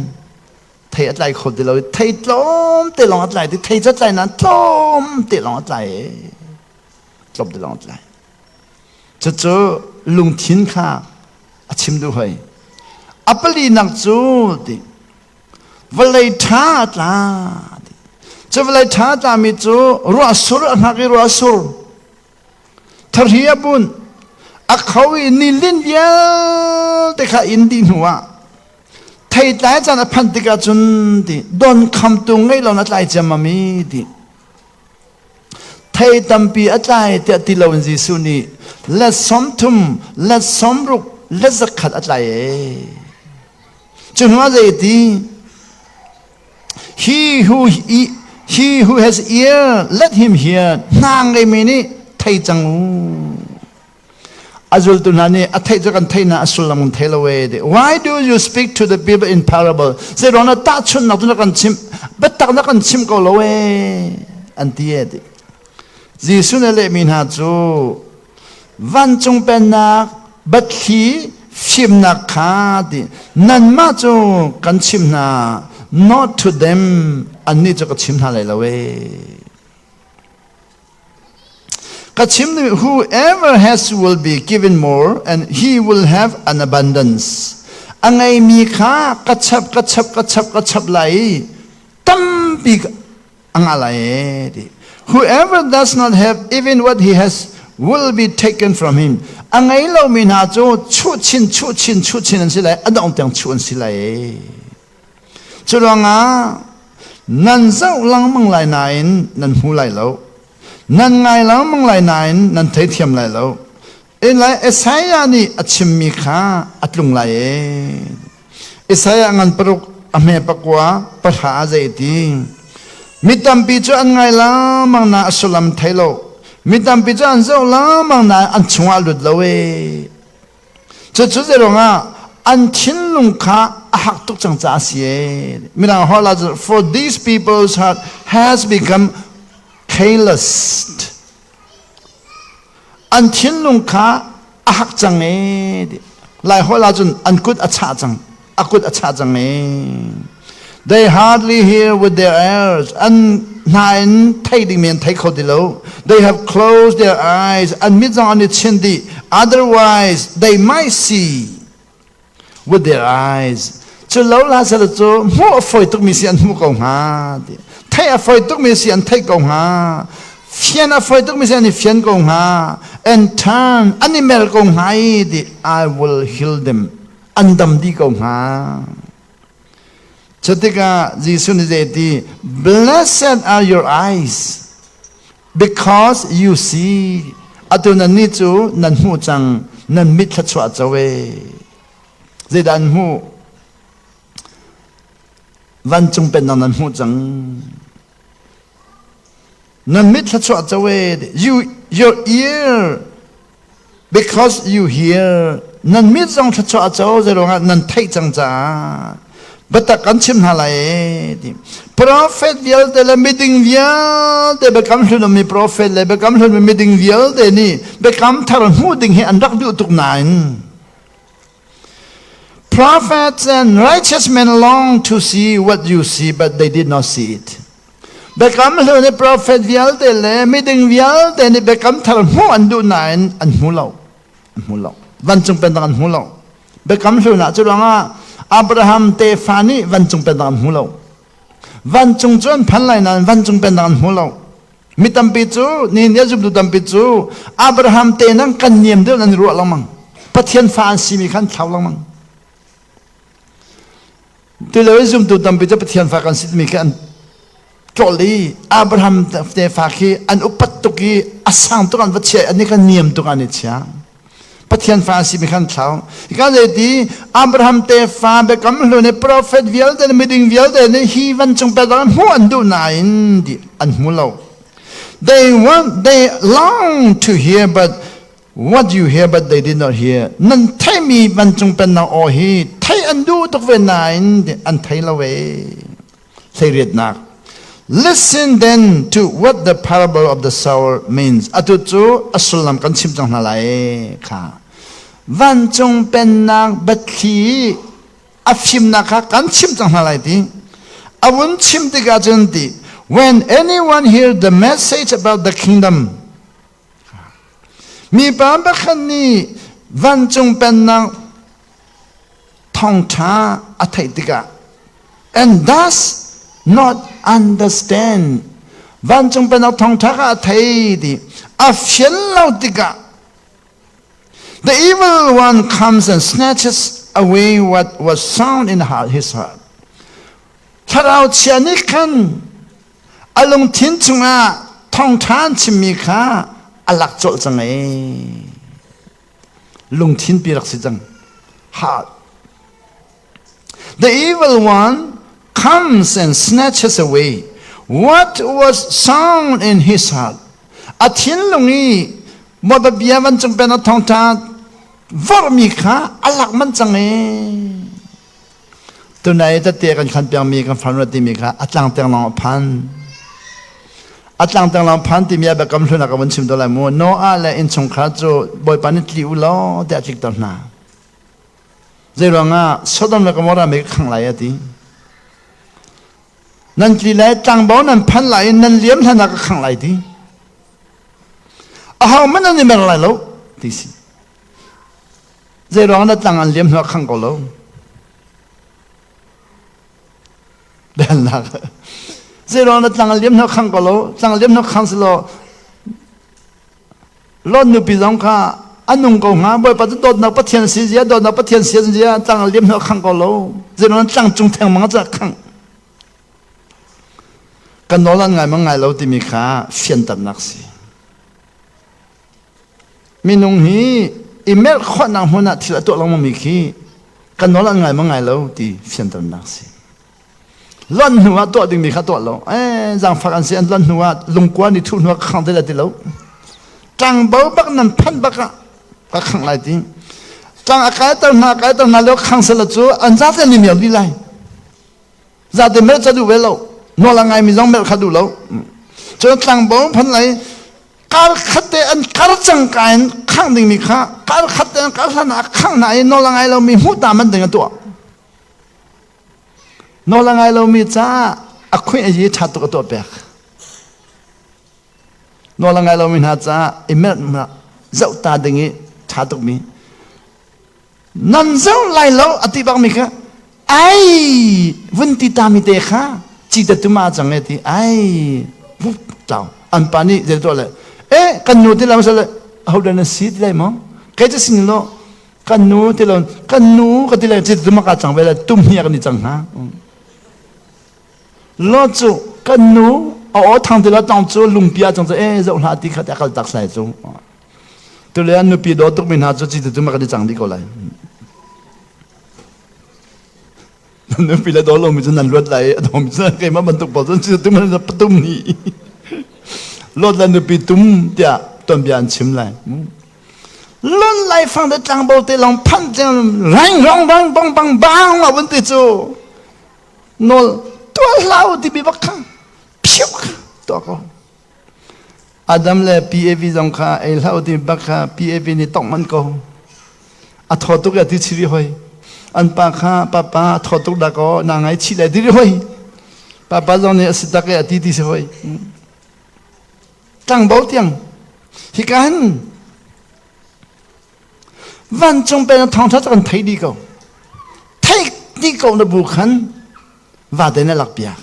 thei a tlai kho ti lo i thei tlawm te lawng a tlai ti thei cu tlai nain tlawm te lawng a tlai ee tlawm te lawng a tlai cucu lungthin kha a chim duh hoi a palinak cu ti Vawlei ṭha a tla. Cu vawlei ṭha a tlami cu ruah sur a hngak i ruah sur. Thahri a bunh. A kho i nilin vialte kha inn dih hnu ah theitlai caan a phanh tikah cun ti don khamtu ngei lo na tlai ciammam i ti thei tampi a tlai tiah ti loin Jesuh nih let 30 let 60 let 100 a tlai ee Cu hnu ah zei ti? He who he who has ear, let him hear. Hna ngeimi nih thei cang u. A zultu hna nih a theih cu kan theih na a sullam kan thei lo e. Why do you speak to the people in parable? Zeiruang na tahchunhnak tu na kan chimh, biatak na kan chimh ko lo e. An ti e. Jesuh nih a lehmi hna cu vancung pennak biathli fimnak kha ti nanmah cu kan chim hna not to them annih cu ka chim hna lai lo e ka chim whoever has will be given more and he will have an abundance a ngeimi kha ka chap ka chap ka chap ka chap lai i tampi a ngah lai e ti. Whoever does not have even what he has will be taken from him. A ngei lomi hna cu chuh chin chuh chin chuh chin an si lai, a dongh tiang chuh an si lai e. Cu ruangah nan zoh lengmang lai nain nan hmu lai lo. Nan ngai lengmang lai nain nan theithiam lai lo. In lai Isaiah nih a chimmi kha a tlung lai e. Isaiah ngan paruk a hme pakua pahra a zei ti. Mi tampi cu an ngai lengmang na a sullam thei lo. Mi tampi cu an zoh lengmang na an chungah lut lo e. Cucu zeiruangah an thinlung kha a hak tuk cang caah a si e. Mirang holh ah for these people's heart has become calloused. An thinlung kha a hak cang ee ti. Laiholh ahcun an kut a chah cang. A kut a chah cang ee. They hardly hear with their ears. An hna in thei dingmi an thei kho ti lo. They have closed their eyes. An mit zong an i chinh dih. Otherwise, they might see with their eyes cu lo la sel cu hmuh a fawi tukmi si an hmuh ko hnga ti theih a fawi tukmi si an theih ko hnga fian a fawi tukmi si an i fian ko hnga and turn an i mer ko hnga i ti I will heal them an dam dih ko hnga cutikah Jesuh nih zei ti blessed are your eyes Because you see, atu nan nih cu nan hmuh cang, nan mit thluachuah co e. Zeidah an hmuh? Vancung pennak nan hmuh cang. Nan mit thluachuah co e. You, your ear, because you hear nan mit zong thluachuah a co zeiruangah nan theih cang caah biatak kan chim hna lai e ti prophet vialte le miding vialte biakam hlun mi prophet le biakam hlun mi miding vialte nih biakam thar hmuh ding hi an rak duh tuk nain Prophets and righteous men long to see what you see, but they did not see it. Biakam hlun i profet vialte le miding vialte nih biakam thar hmuh an duh nain an hmu lo. An hmu lo. Vancung pennak an hmu lo. Biakam hlun ah cu ruangah Abraham tefa nih vancung pennak an hmu lo. Vancung cu an phan lai nain vancung pennak an hmu lo. Mi tampi cu nihin ni a zumtu tampi cu Abraham te nang kan niam deuh nan i ruah lengmang. Pathian fa an simi kha an thlau lengmang. Tulio i zumtu tampi cu Pathian fa kan si timi khi an tlol i Abraham tefa khi an upat tuk i a sang tuk an va chia i annih kha niam tuk an i chia. Pathian fa a simi kha an thlau. Hika zeiti Abraham tefa biakam hlun i profet vialte le miding vialte nih hi vancung pedak hmuh an duh nain ti an hmu lo. They want, they long to hear, but What you hear but they did not hear. Nan theimi vancung pennak aw hi theih an duh tuk ve nain an thei lo e. Hleiriatnak. Listen then to what the parable of the sower means. Atu cu a sullam kan chim cang hna lai kha. Vancung pennak biathli a fimnak kha kan chim cang hna lai ti. A vun chim tikah cun ti when anyone hear the message about the kingdom Mipa pakhat nih vancung pennak thawngṭha a theih tikah and does not understand vancung pennak thawngṭha kha a thei ti a fian lo tikah the evil one comes and snatches away what was sown in his heart thlarau chia nih khan A lungthin chungah thawngṭha an chimmi kha a lak colh cang ee. Lungthin pi rak si cang. Heart. The evil one. comes and snatches away what was sown in his heart. A thinlung i Bawipa bia vancung pen a thawngṭha vorhmi kha a lak manh cang i tunai tete kan khan piangmi kan farnu timi kha a tlang teng lawng a phan. A tlang teng lawng phan timi ah biakam hlun ah ka vun chim to lai mu. Noah le innchungkhar cu Bawipa nih tli u law tiah a tlikter hna. Zeiruangah Sodom le Gomorrah mei ka khangh lai a ti. Nan tli lai tlangbo nan phan lai i nan liam hlan ah ka khangh lai ti. Aho hmanh an i mer lai lo ti si. Zeiruangah na tlang an liam hnu ah khangh ko lo. Bialnak. Zeiruangah na tlang an liam hnu ah khangh ko lo. Tlang liam hnu khang si law Lot nupi zong kha a nung ko hnga. Bawipa cu dawtnak Pathian si zia, dawtnak Pathian si zia, tlang liam hnu khang ko lo. Zeiruang tlang cung theng mang ca khang. Kan nawl an ngai mang ngai lo timi kha fianternak si. Minung hi i merh khawhnak hmun ah thil a tuah lengmang mi khi kan nawl an ngai mang ngai lo ti fianternak si. Lonh hnu ah tuah dingmi kha tuah lo. Eh, zaangfak an si an lonh hnu ah lungkua ni thuh hnu ah ka khang te lai ti lo. Tlangbo bak nan phanh bak ah ka khangh lai ti. Tlang a kaiter hna kaiter hna lio khang sela cu an zate an i mial dih lai. Zate melh ca duh ve lo. Nawl a ngaimi zong melh kha duh lo. Cun tlangbo phan lai kar khat te an kar cang ka in khangh dingmi kha kar khat te an kar hlan ah khangh hna i nawl a ngai lomi hmuh ta man ding a tuah. Nawl a ngai lomi caah a khuih a yi ṭha tuk a tuah pek. Nawl a ngai lomi hna caah i merh zoh ta ding i ṭha tukmi. Nan zoh lai lo a ti bakmi kha ai vun ti ta mi te kha ci te tuma cang e ti ai tlau an pa nih zei tuah le eh kan nu ti lam sale ho dan na si ti lai maw kai ca sin lo Kan nu ti lo kan nu ka ti le ci tu maka cang ve le tum hi kan i cang hna. Lo cu kan nu a aw thang ti lo tong cu lungpia cang cu e zoh hlah ti kha te akal tak sai cu. Tu le an nupi daw tuk mi hna cu ci tu ma kan i cang dih ko lai. Nan nupi le daw lomi cu nan luat lai a dawmi cu keimah bantuk pawl cun cu tum an patum ni. Lot le nupi tum tiah tuanbia an chim lai. Lon lai fang te tlangbo te long phan tiang rang rong bang bang bang bang ma vun ti cu nawl tuah hlau ti bi bak kha phiu kha tuah ko. Adam le PAV zong kha ei hlah ti bak kha PAV nih tongh man ko. A thaw tuk ya ti chiri hoi. An pa kha papa a thaw tuk da ko na ngai chi le diri hoi. Papa zong nih a si tak e a ti ti si hoi. Tlangbo tiang hika hin vancung pen thawngtha kan thei di ko. Thei di ko na bu khan vate na lak piak.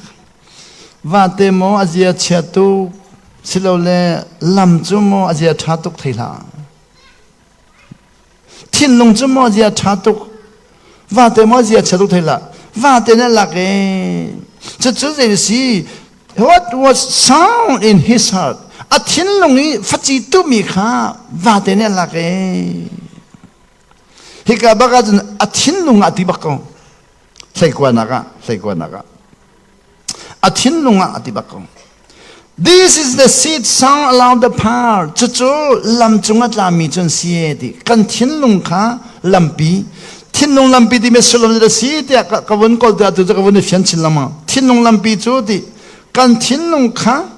Vate maw a zia chia tuk silole lam cu maw a zia ṭha tuk thei hlah. Thinlung cu maw a zia ṭha tuk vate maw a zia chia tuk thei hlah. Vate na lak ee. Cucu zei si what was sound in his heart a thinlung i faci tumi kha vate nih a lak ee. Hika bak ahcun a thinlung ah ti bak ko. Hleikuanak ah, hleikuanak ah. A thinlung ah a ti bak ko. This is the seed sown along the path. Cucu lam cung a tlami cun si e ti. Kan thinlung kha lampi. Thinlung lampi ti mi sullam cu si tiah ka vun kawl tiah tu cu ka vun i fian chin lengmang. Thinlung lampi cu ti kan thinlung kha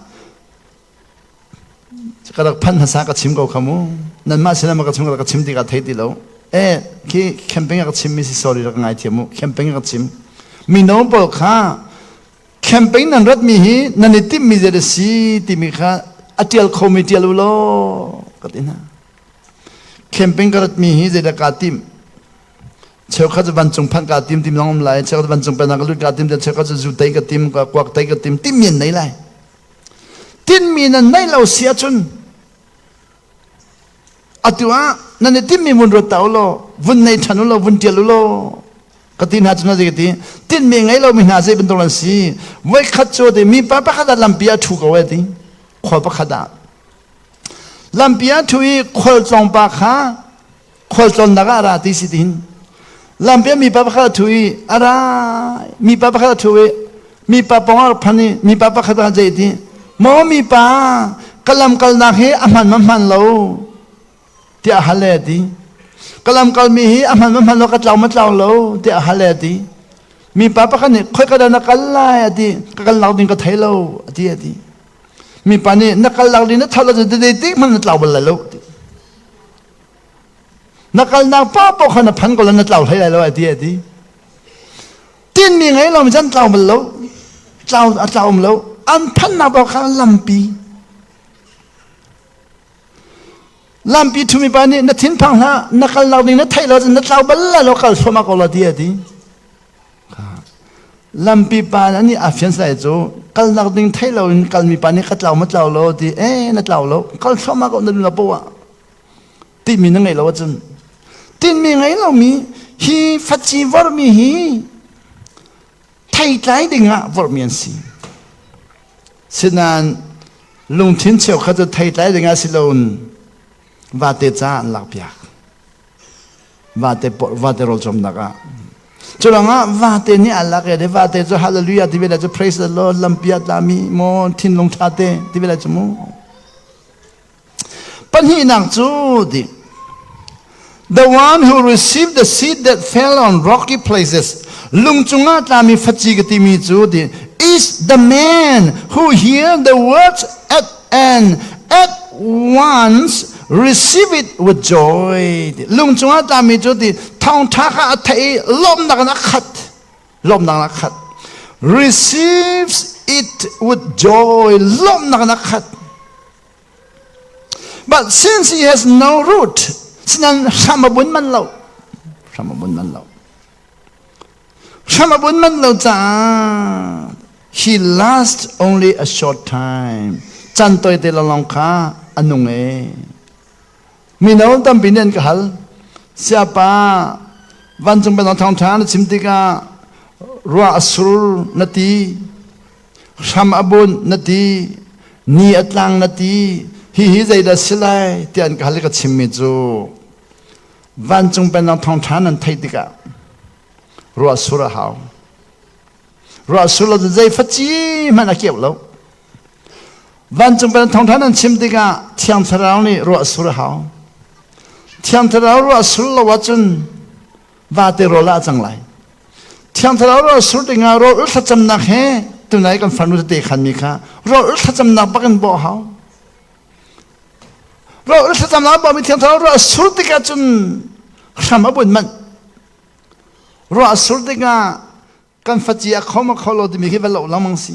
Ka rak phanh hmasa ka chim ko kha mu. Nanmah sinah ma ka chim ka chim ti ka thei ti lo. Eh, khi camping ka chim mi si sorry rak ngai thiam mu. Camping ka chim. Mino pawl kha camping nan rat mi hi nan i timh mi zei a si timi kha a tial kho mi tial u law ka ti hna. Camping ka rat mi hi zei dah kaa timh? Cheukhat cu vancung phanh kaa tim tim zong um lai, cheukhat vancung pennak ka lut kaa tim, cheukhat cu zu tei ka tim, kuak tei ka tim, tim mi an nei lai. Tinhmi nan neih lo si ahcun atu ah nan i timhmi vun ruat ta u law vun nei ṭhan u law vun ṭial u law ka ti hna cu zei ka ti tinhmi ngei lomi hna zei bantuk an si voikhat cu ti mipa pakhat ah lampi ah ṭhu ko e ti khua pakhat ah lampi ah ṭhu i khualtlawngpa kha khualtlawnnak ah a ra ti si tin lampi ah mipa pakhat a ṭhu i a ra mipa pakhat a ṭhu i. Mipa pawng ah phan i mipa pakhat ah zei ti maw mipa ka lam kalnak hi a hman ma hman lo tiah hal le ti. Ka lam kalmi hi a hman ma hman lo ka tlau ma tlau lo tiah hal le ti. Mipa pakhat nih khoi ka dah na kal lai a ti. Ka kal nak ding ka thei lo a ti a ti. Mipa nih na kal nak ding na tho lo cu ti hmanh na tlau bal lai lo ti. Na kalnak paohpaoh kha na phan ko la na tlau hlei lai lo a ti a ti. Tinmi ngei lo mi can tlau bal lo. Tlau a tlau um lo. An phannak paoh kha lampi. Lampi thumi pa nih na thinphang hlah na kalnak ding na theih lo cun na tlau bal lai lo kal thluahmah ko la ti a ti. Lampi pa nih a fian sai cu kalnak ding thei lo in kalmi pa nih ka tlau ma tlau lo ti eh na tlau lo kal thluahmah ko na la poah timi na ngei lo ahcun tinmi ngei lomi hi faci vormi hi theitlai dingah vormi an si sinain lungthin cheukhat cu theitlai dingah si loin vate ca an lakpiak vate vate rawl cawmnak ah culangah vate nih an lak i vate cu hallelujah ti ve cu praise the lord lampi ah tlami maw thinlung ṭha te ti ve cu mu Pahnihnak cu ti The one who received the seed that fell on rocky places lung cungah tlami faci ka timi cu ti is the man who hear the words at and at once receive it with joy. Lung cungah tlami cu ti thawngṭha kha a theih i lawmnak in a khat. Lawmnak in a khat. Receives it with joy. Lawmnak in a khat. But since he has no root, sinan hram a bun man lo. Hram a bun man lo. Hram a bun man lo caah he lasts only a short time. Can toi te long kha a nung e. Mino tampi nih an ka hal. Siapa vancung pennak thawngṭha na chim tikah ruah a sur na ti. Hram a bunh na ti, ni a tlang na ti, hihi zeidah si lai tiah an ka hal i ka chimmi cu vancung pennak thawngṭha nan theih tikah ruah sur a hau. Ruah sur lo cu zei faci hmanh a keuh lo. Vancung pennak thawngṭha nan chim tikah Thiang Thlarau nih ruah sur a hau. Thiang Thlarau ruah sur lo ahcun vate rawl ah a cang lai. Thiang Thlarau rawl sur dingah rawl thlacamnak he tunai kan farnu tete khanmi kha rawl thlacamnak bak in bawh hau. Rawl thlacamnak bawhmi Thiang Thlarau rawl sur tikah cun hram a bunh manh. Ruah sur tikah kan faci a khom a kho lo timi khi va lo lengmang si.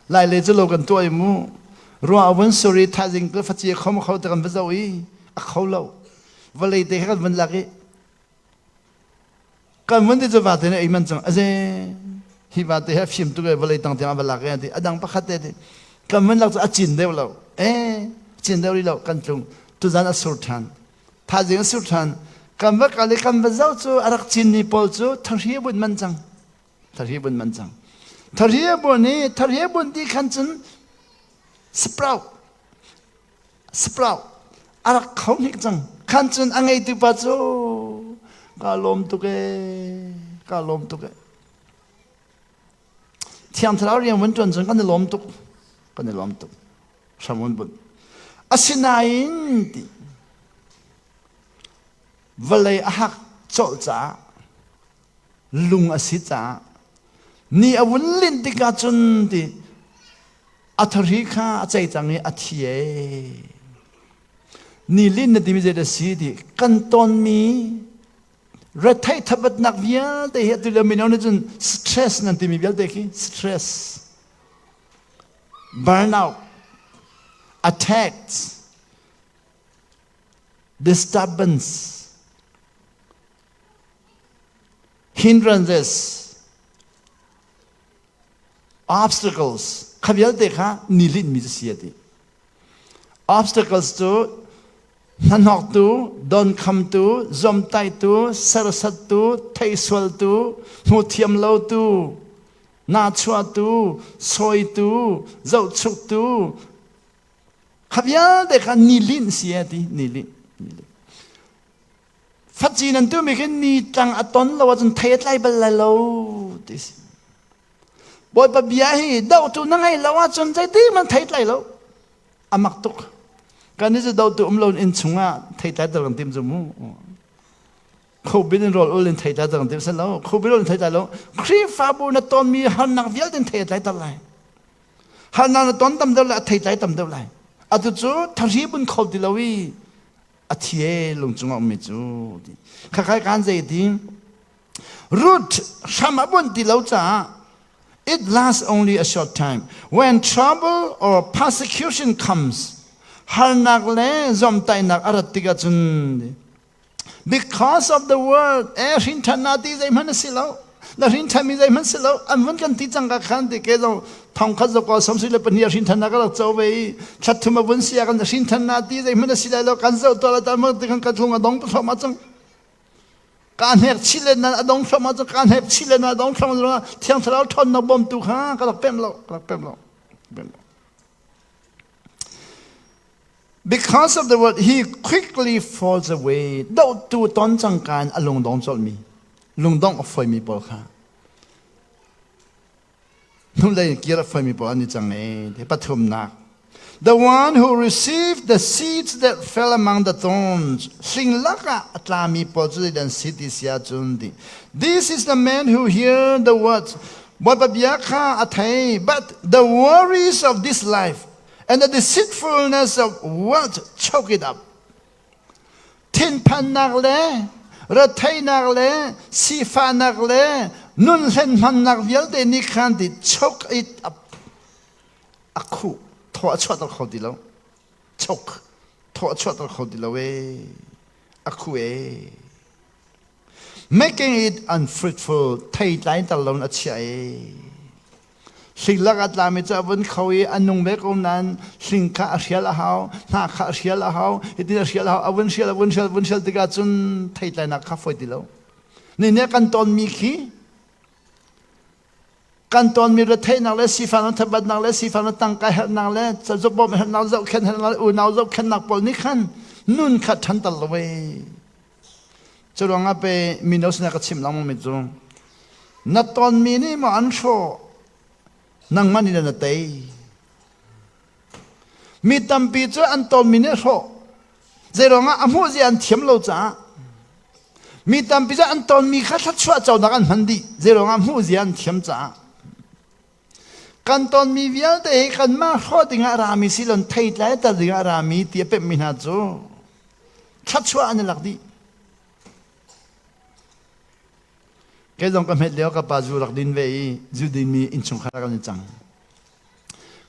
Lai le cu lo kan tuah i mu. Ruah a vun sur i thaizing cu faci a khom a kho te kan va zoh i a kho lo. Vawlei te kha kan vun lak i Kan vun ti cu vate nih ei man cang aze hi vate hi a fim tuk e vawlei tang tiang a va lak e ti adang pakhat te ti kan vun lak cu a cin deuh lo e cin deuh rih lo kan tlung tuzan a sur ṭhan thazing a sur ṭhan kan va kal i kan va zoh cu a rak cin mi pawl cu thahri a bunh man cang thahri a bunh man cang thahri a bunh i thahri a bunh ti khan cun sprout Sprout a rak kho hnik cang. Khan cun a ngeitu pa cu ka lawm tuk ee, ka lawm tuk ee. Thiang Thlarau rian vun ṭuan cun kan i lawm tuk, kan i lawm tuk. Hram vun bunh. Asinain ti vawlei a hak colh caah lung a si caah ni a vun linh tikah cun ti A thari kha a cei cang i a thi ee. Ni lin na timi zei si ti kan tonmi retheih thabatnak vialte hi atu lio mino nih cun stress nan timi vialte khi stress burnout attacks disturbance hindrances Obstacles kha vialte kha ni linhmi cu si a ti. Obstacles cu hnahnawktu, donkhamtu, zuamtaihtu, sersattu, theihsualtu, hmuthiam lotu, nahchuahtu, sawitu, zohchuktu, kha vialte kha ni linh si a ti, ni linh. Faci nan tumi khi ni tlang a ton lo ahcun thei a tlai bal lai lo ti si. Bawipa bia hi dohtu na ngei lo ahcun zeiti man thei tlai lo. A mak tuk. Kan i dohtu um lo in chungah thei tlai ter kan tim cu mu. Khobin in rawl ul in thei tlai ter kan tim se lo. Khobin in thei tlai lo. Khrihfabu na tonmi harnak vialte in thei tlai ter lai. Harnak na ton tam deuh lai, a thei tlai tam deuh lai. Atu cu thari bun kho ti lo i a thi e lung cungah ummi cu. Khakai kan zei ti Root hram a bunh ti lo caah it lasts only a short time. When trouble or persecution comes, harnak le zomtaihnak a rat tikah cun because of the word e hrin na ti zeihmanh a si lo na hrin mi zeihmanh si lo an vun kan ti cang ka khan ti ke zong thong khat zoko samsui le pahnih hrin than na ka rak co ve i thlat thum a vun si kan hrin than na ti zeihmanh a si lai lo kan zoh to la ta mo ti kan ka thlung a dong pa ma cang Kaa hnek chih len nain a dong thluahmah cu kaa hnek chih len nain a dong thluahmah ruangah Thiang Thlarau ṭhawnnak bawmtu kha ka rak pemh lo, ka rak pemh lo. Pemh lo. Because of the word, he quickly falls away. Dohtu ton cangka in a lungdong colhmi, lungdong a foimi pawl kha. Hnulei kir a foimi pawl an i cang e. Pathumnak. The one who received the seeds that fell among the thorns, hling lakah a tlami pawl cu zeidah an si ti si ahcun ti. This is the man who hear the words, Bawipa bia kha a thei, but the worries of this life and the deceitfulness of wealth choke it up. Thinphannak le retheihnak le sifahnak le nun hlenhmannak vialte nih khan ti choke it up a khuh thaw a chuahter kho ti lo choke thaw a chuahter kho ti lo ee a khuh ee making it unfruitful theitlai tar lo in a chiah ee Hling lak a tlami cu a vun kho i a nung ve ko nain hling kha a hrial a hau, hnah kha a hrial a hau, hitin a hrial a hau, a vun hrial, a vun hrial, a vun hrial tikah cun theitlainak kha fawi ti lo. Ni nih kan tonmi khi kan tonmi retheihnak le sifahnak thabatnak le sifahnak tangka herhnak le cazawbawm herhnak zohkhenh herhnak le unau zohkhenhnak pawl nih khan nun kha ṭhanter lo ee. Cu ruangah pe mino sinah ka chim lengmang mi cu na tonmi nih maw an hrawh nangmah nih na tei. Mi tampi cu an tonmi nih hrawh zeiruangah a hmuh zia an thiam lo caah mi tampi cu an tonmi kha thluachuah conak an hman dih zeiruangah hmuh zia an thiam caah kan tonmi vialte hi kanmah hrawh dingah a rami si lon theitlai ter dingah a rami ti a pemhmi hna cu thluachuah an i lak dih. Kei zong ka hmet lio ka pa zu rak din ve i zu dinmi innchungkhar kan i cang.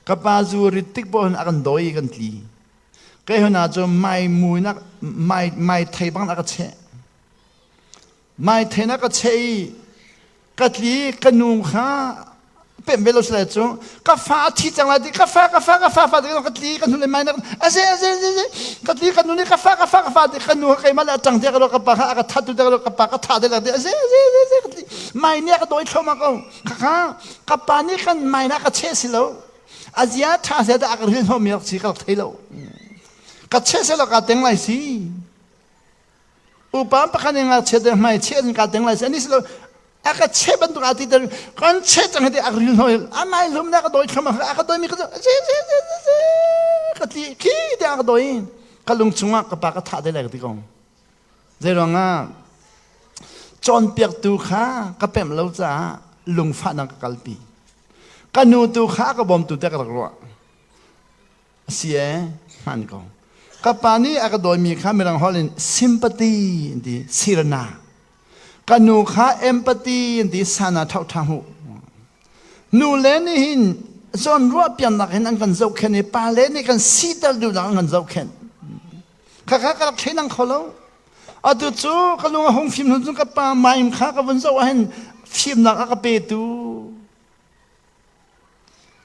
Ka pa zu rit tik paoh hin a kan dawi i kan tli. Kei huna cu mai mui nak mai mai thei bang a ka cheh. Mai thei na ka cheh i ka tli ka nu kha pem ve lo si lai cu ka fa a thi cang lai ti ka fa ka fa ka fa fa ti ka tli ka nu le mai na aze aze aze ka tli ka nu nih ka fa ka fa ka fa ti ka nu keimah le a ṭang te ka ka pa kha a ka that tu te ka pa ka tha te la ti aze aze aze aze ka tli mai nih a ka dawi thluahmah ko kha kha ka pa nih kan mai na ka che si lo azia tha se da a ka ril hnawh mi rak si ka rak thei lo ka che se lo ka teng lai si Upa pakhat in ngakchia te hmai cheh in ka teng lai ani silo a ka cheh bantuk a ti ter kan cheh cang ti a ril hoi a mai hlum na ka doi thlum a ka doi mi ka se se se se ka ti khi te a ka doi ka lung chungah ka pa ka thah te lai ka ti ko zei ruangah cawnpiaktu kha ka pemh lo caah lungfahnak ka kalpi ka nu tu kha ka bawmtu te ka rak ruah A si ee, hmaan ko. Ka pa nih a ka dawimi kha mirang holh in sympathy an ti, sirna. Ka nu kha empathy an ti, sana ṭhauṭha hmuh. Nu le nih hin zawn ruah piannak hin an kan zohkhenh i pa le nih kan siter duhnak an kan zohkhenh. Khakha ka rak theinang kho lo. Atu cu ka lung a hung fim hnu cun ka pa maim kha ka vun zoh ahhin fimnak a ka petu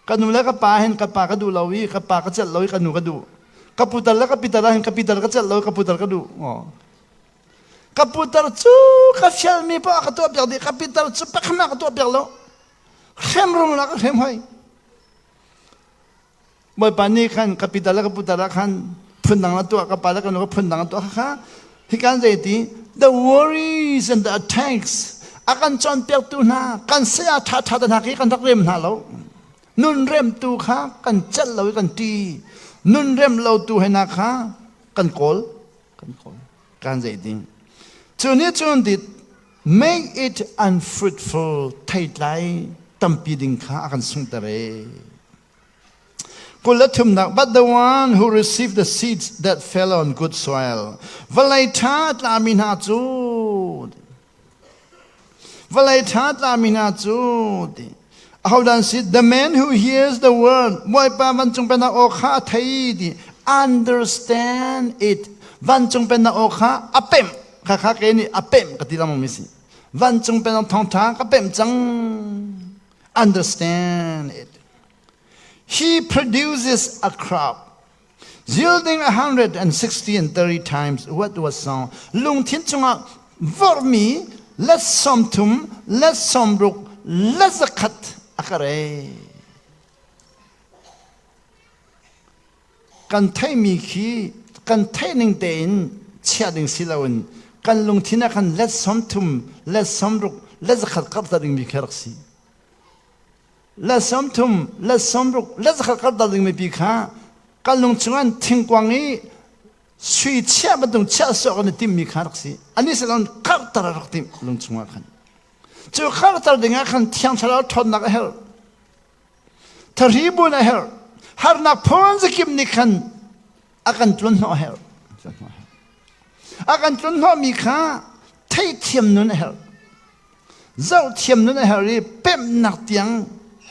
Ka nu le ka pa hin ka pa ka duh lo i ka pa ka celh lo i ka nu ka duh. Ka putar le ka pitar ah hin ka pitar ka celh lo i ka putar ka duh. Ka putar cu ka fialmi poah ka tuah piak dih. Ka pitar cu pakhat ka tuah piak lo. Hrem rung la ka hrem hoi. Bawipa nih khan ka pitar le ka putar ah khan phundang na tuah ka pa le ka nu ka phundang na tuah kha hikan zei ti the worries and the attacks. A kan cawnpiaktu hna kan saya ṭhaṭha te hna khi kan rak rem hna lo. Nun remtu kha kan celh lo i kan ṭi. Nun rem lo tu he hna kha kan kawl. Kan kawl. Kan zei ding. Cu nih cun dit make it unfruitful theitlai tampi ding kha a kan sunghter e. 33nak But the one who received the seeds that fell on good soil vawlei ṭha tlami hna cu vawlei ṭha tlami hna cu ti ahodah si the man who hears the word Bawipa vancung pennak aw kha a thei ti understand it vancung pennak aw kha a pemh kha kha ke nih a pemh ka ti lengmang mi si vancung pennak thawngṭha ka pemh cang understand it He produces a crop yielding 160 and 30 times what was sown. Lungthin chungah vorhmi let 30, let 60, let 100 a ka re. Kan theihmi khi kan theih ning tein chiah ding si loin kan lungthin ah khan let 30, let 60, let 100 karh dingmi khi rak si. Le 30 le 60 le 100 kar dal ding mipi kha kan lung chungah thingkuang i sui chiah bantuk chiah sawh kan i timmi kha rak si ani silon karhter a rak timh lung chungah khan cu karhter dingah khan thiang thlarau ṭhawnnak a herh thahri bun a herh harnak phun zakim nih khan a kan tlun hnawh a herh a kan tlun hnawhmi kha theithiam nun a herh zohthiam nun a herh i pemhnak tiang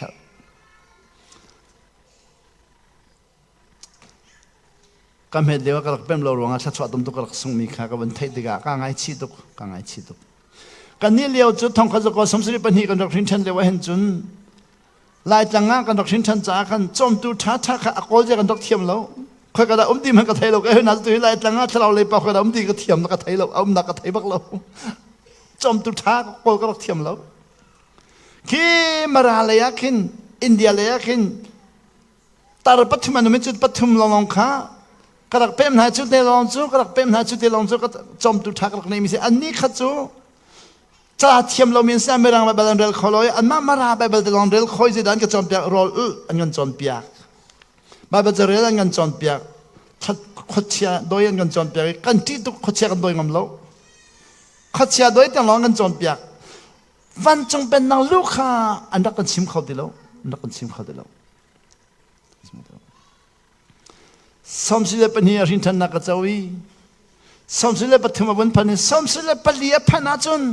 herh ka hmet lio ka rak pem lo ruangah thluachuah tum tuk ka rak sungmi kha ka van theih tikah ka ngaichih tuk ka ngaichih tuk kan nih lio cu thongkhat zakua 72 kan rak hrin ṭhan lio ah hin cun Laitlang ah kan rak hrin ṭhan caah khan cawmtu ṭhaṭha kha a kawl zia kan rak thiam lo. Khoi ka dah um ti hmanh ka thei lo. Ka hna tu hi Laitlang ah thlarau lei pa khoi dah um ti ka thiam ka thei lo. A umnak ka thei bak lo. Cawmtu ṭha kawl ka rak thiam lo. Khi Mara lei ah khin India lei ah khin tar pathum an um i cu pathum lawnglawng kha ka rak pem hna cu te lawng cu ka rak pem hna cu te lawng cu ka cawmtu ṭha ka rak neimi si annih kha cu ca thiam lomi an si Mirang Baibal an rel kho lo i anmah Mara Baibal te lawng rel kho i zeidah an ka cawnpiak rawl ulh an kan cawnpiak Baibal ca rel an kan cawnpiak khuachia doi an kan cawnpiak i kan ṭih tuk khuachia kan doi ngam lo khuachia doi tiang lawng an kan cawnpiak vancung pennak lu kha an rak kan chim kho ti lo an rak kan chim kho ti lo 72 a hrinṭhannak ka co i 73 a vun phan i 74 a phanh ahcun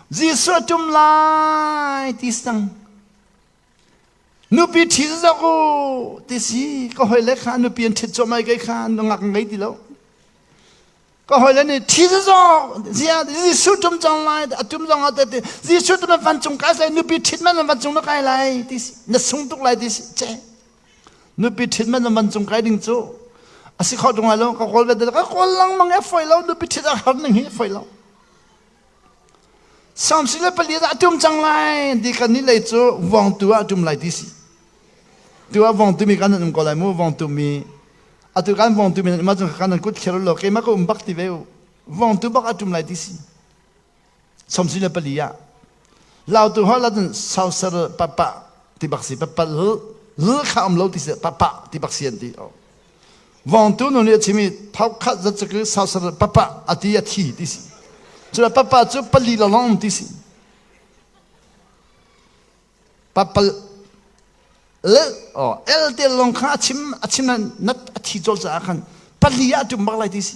Jesuh a ṭum lai ti sang nupi ṭhi zok u ti si ka hawile kha nupi an ṭhit cuahmah i kei kha nungak ngei ti lo ka hawile nih ṭhi zok zia Jesuh ṭum cang lai a ṭum zong ah te Jesuh ṭum vancung kai lai nupi ṭhit man vancung na kai lai ti si na sung tuk lai ti si che Nupi ṭhit man man cung kai ding cu a si kho ṭung lai lo ka kawl ve ka kawl lengmang e foi lo nupi ṭhit a har ning hi foi lo 74 ah a tum cang lai ti kan ni lei cu vongtu ah tum lai ti si tu ah vongtu mi kan um ko lai mu vongtu mi atu kan vongtu mi ma cung kan kut thlir lo keimah ka um bak ti ve u vongtu bak a tum lai ti si 74 ah Lautu holh ahcun sausar papa ti bak si papa l l kha um lo ti si papa ti bak si an ti vongtu nu nih a chim i thau khat zat cu sausar papa a ti a thi ti si cu papa cu pali lawng ti si papa L oh L te lawng kha a chim a chim na a thi colh caah khan pali ah tum bak lai ti si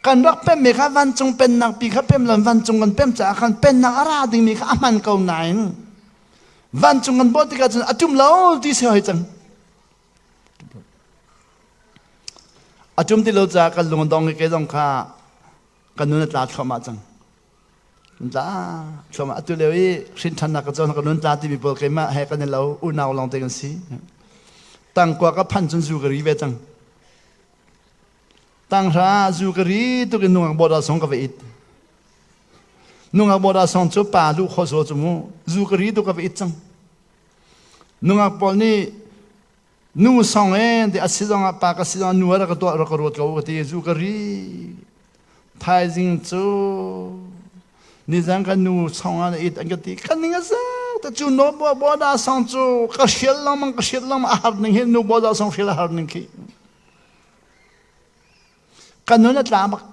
kan rak pem mi kha vancung pennak pi kha pem lon vancung kan pem caah khan pennak a ra dingmi kha a hman ko nain vancung kan bawh tikah cun a tum lo ti si hoi cang a tum ti lo caah kan lung dong i ke zong kha kan nun a tla thluahmah cang Tla thluahmah atu lio i hrinṭhannak ka cawn ka nun tla timi pawl keimah he kan i lo unau lawng te kan si. Tangkua ka phan cun zu ka ri ve cang. Tanghra zu ka ri tuk in nungak bawda song ka va it. Nungak bawda song cu pa lu kho so cu mu zu ka ri tuk ka va it cang. Nungak pawl nih nu song e ti a si zong ah pa ka si zong nu a rak ka tuah rak ka ruat ko ka ti zu ka ri thaizing cu. Nizan kan nu song ah na it an ka ti. Kan ning a zak te cu no bo bo da song cu ka hrial lengmang ka hrial lengmang a har ning hi nu bo da song hrial a har ning khi. Ka nun a tla bak.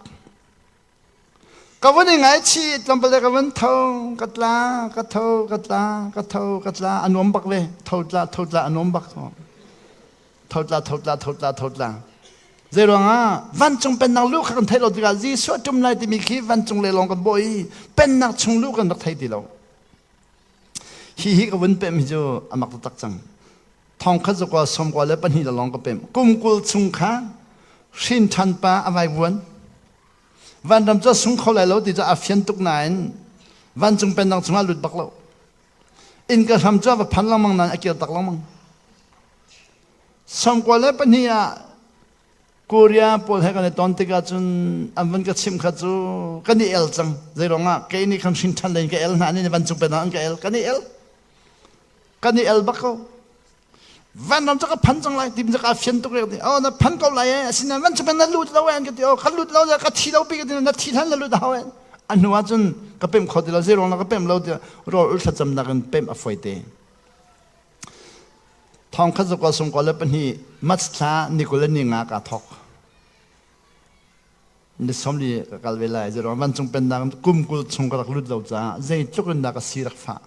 Ka vun i ngaichih tlawmpal te ka vun tho ka tla ka tho ka tla ka tho ka tla a nuam bak ve tho tla tho tla a nuam bak tho tla tho tla tho tla tho tla zei ruangah vancung pennak lu kha kan theih lo tikah Jesuh a ṭum lai timi khi vancung le lawng kan bawh i pennak chung lu kan rak thei ti lo hi hi ka vun pem hi cu a mak taktak cang thong khat zakua sawmkua le pahnih le lawng ka pem kum kul chung kha hrin ṭhan pa a vaivuan Vanram cu a sung kho lai lo ti cu a fian tuk nain vancung pennak chungah lut bak lo. Inn ka hram cu a va phan lengmang nain a kir tak lengmang. Sawmkua le pahnih ah Korea pawl he kan i ton tikah cun an van ka chimh kha cu kan i el cang. Zei ruangah kei nih khan hrin ṭhan len ka el hna nih vancung pennak an ka el. Kan i el. Kan i el bak ko. Vanram cu ka phan cang lai ti cu ka fian tuk rek oh na phan ko lai eh asinain van cu na lut lo eh an ka ti oh ka lut lo ka thi lo pi ka ti na thi hlan na lut hau eh a hnu ah cun ka pem kho ti lo zei ruang ka pem lo ti rawl ul thlacamnak in pem a foi te thong khat zakwa sung ko le pahnih March thla ni kul le ni nga ka thok ni somli ka kal ve lai zei ruang vancung pennak kum kul chung ka rak lut lo caah zeitluk in dah ka si rak fah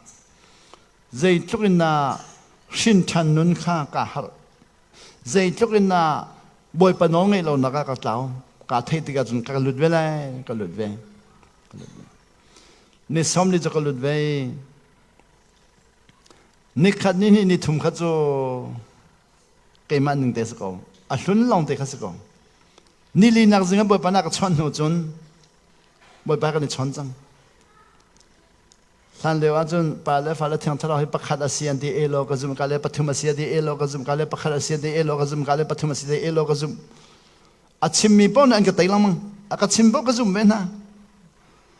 Zeitluk in na hrin ṭhan nun kha kaa harh. Zeitluk in na Bawipa nawl ngeih lonak ah ka tlau. Kaa theih tikah cun ka lut ve lai, ka lut ve. Ka lut ve. Ni sawmli cu ka lut ve. Nikhat ni hnih ni thum kha cu keimah ning te si ko. A hlun lawng te kha si ko. Ni li nak zing ah Bawipa na ka chawnh hnu cun Bawipa kan i chawn cang. Hlan lio ahcun pa le fale thiang thlarau hi pakhat a si an ti elaw ka zum ka le pathum a si a ti elaw ka zum ka le pakhat a si an ti elaw ka zum ka le pathum a si ti elaw ka zum. A chimmi paoh nih an ka tei lengmang. A ka chim paoh ka zum ve hna.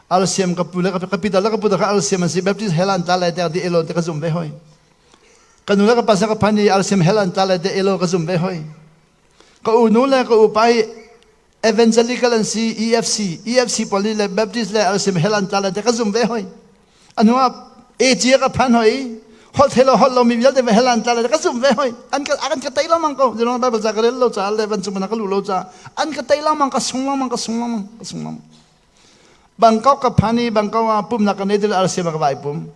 Alsiam ka pu le ka pi le ka pu ka alsiam an si Baptist hell an tla lai te ti elaw te ka zum ve hoi. Ka nu le ka pa sa ka phan i alsiam hell an tla lai te elaw ka zum ve hoi. Ka u nu le ka u pa hi Evangelical an si EFC EFC pawl nih le Baptist le RCM hell an tla le te ka zum ve hoi a hnu ah AG ka phan hoi holh thei lo holh lo mi vialte hell an tla le ka zum ve hoi an ka an ka tei lengmang ko zirong Bible ca ka rel lo ca le van cung ka lu lo ca an ka tei lengmang ka sung lengmang ka sung lengmang ka sung lengmang Bangkok ka phan i Bangkok ah pumnak ka nei til RCM ka vai pum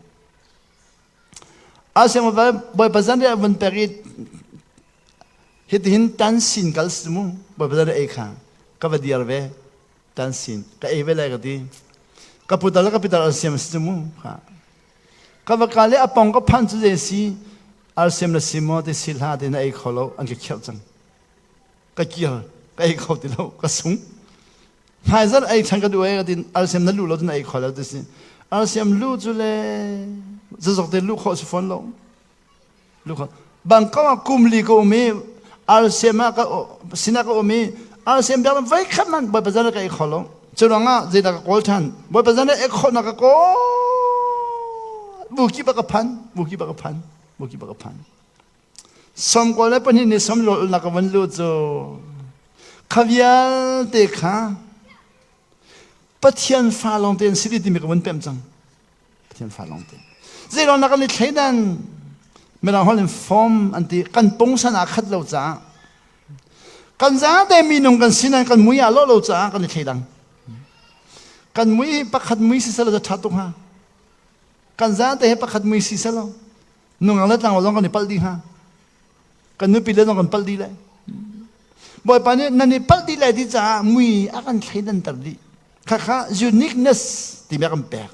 RCM vai Bawipa zan riah vun pek i Hitihin tan sin kal si mu bawipa na ei kha ka va diar ve tan sin ka ei ve lai ka ti ka putar le ka pitar an siam si mu kha ka va ka le a pong ka phan cu zei si alsiam na si maw ti si hla ti na ei kho lo an ka khirh cang ka kir ka ei kho ti lo ka sung hmaizarh ei ṭhan ka duh ee ka ti alsiam na lu lo cu na ei kho lo ti si alsiam lu cu le zazok te lu khawh si fawn lo Bangkok ah kum li ka um i RCM ah ka sinah ka um i RCM biak voi khat man Bawipa zan ka ei kho lo. Cu ruangah zeidah ka kawl ṭhan? Bawipa zan ei khawhnak ka kawl. Bu kip ah ka phan, bu kip ah ka phan, bu kip ah ka phan. Sawmkua le pahnih ni sawm lawlnak ka van lut cu kha vialte kha Pathian fa lawng te an si timi ka vun pemh cang. Pathian fa lawng te. Zeiruang nak kan i thleidan Mirang holh in form an ti kan pungsan aa khat lo caah kan zate minung kan sinan kan mui aa lawh lo caah kan i thleidang. Kan mui pakhat mui si selaw ṭha tuk hnga. Kan zate he pakhat mui si selaw nungak le tlangval zong kan i palh dih hnga. Kan nupi le zong kan palh dih lai. Bawipa nih nan i palh dih lai ti caah mui a kan thleidanter dih. Khakha uniqueness timi a kan pek.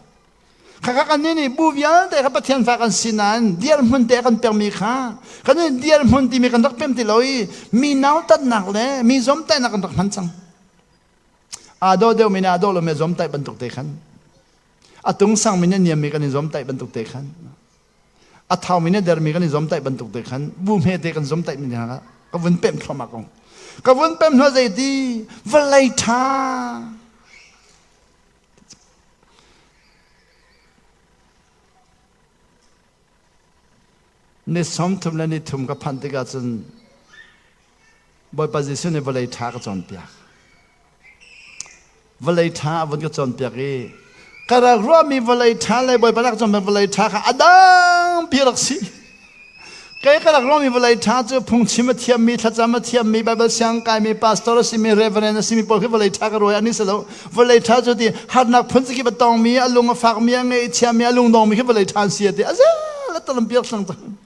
Khakha kan nih nih bu vialte kha Pathian fa kan si nain dirhmun te a kan pekmi kha kan nih dirhmun timi kan rak pem ti lo i mi nautatnak le mi zomtaihnak kan rak hman cang. Aa dawh deuhmi nih aa dawh lomi a zomtaih bantuk te khan a tung sangmi nih a niammi kan i zomtaih bantuk te khan a thaumi nih dermi kan i zomtaih bantuk te khan bu hmete kan zomtaih mi hna ka vun pemh thluahmah ko ka vun pemh hna zeiti vawlei ṭha ni 33 le ni thum ka phanh tikah cun Bawipa Jesuh nih vawlei ṭha ka cawnpiak. Vawlei ṭha a vun ka cawnpiak i Ka rak ruahmi vawlei ṭha le Bawipa rak cawm vawlei ṭha kha a dang pi rak si. Kei ka rak ruahmi vawlei ṭha cu phungchim a thiammi, thlacam a thiammi, Baibal siang kaimi, pastor a simi, reverend a simi pawl khi vawlei ṭha ka ruai an si lo. Vawlei ṭha cu ti harnak phun zakip a tongmi, a lung a fakmi, a ngaihchiami, a lungdongmi khi vawlei ṭha an si a ti. A zel a talam piak sang cang.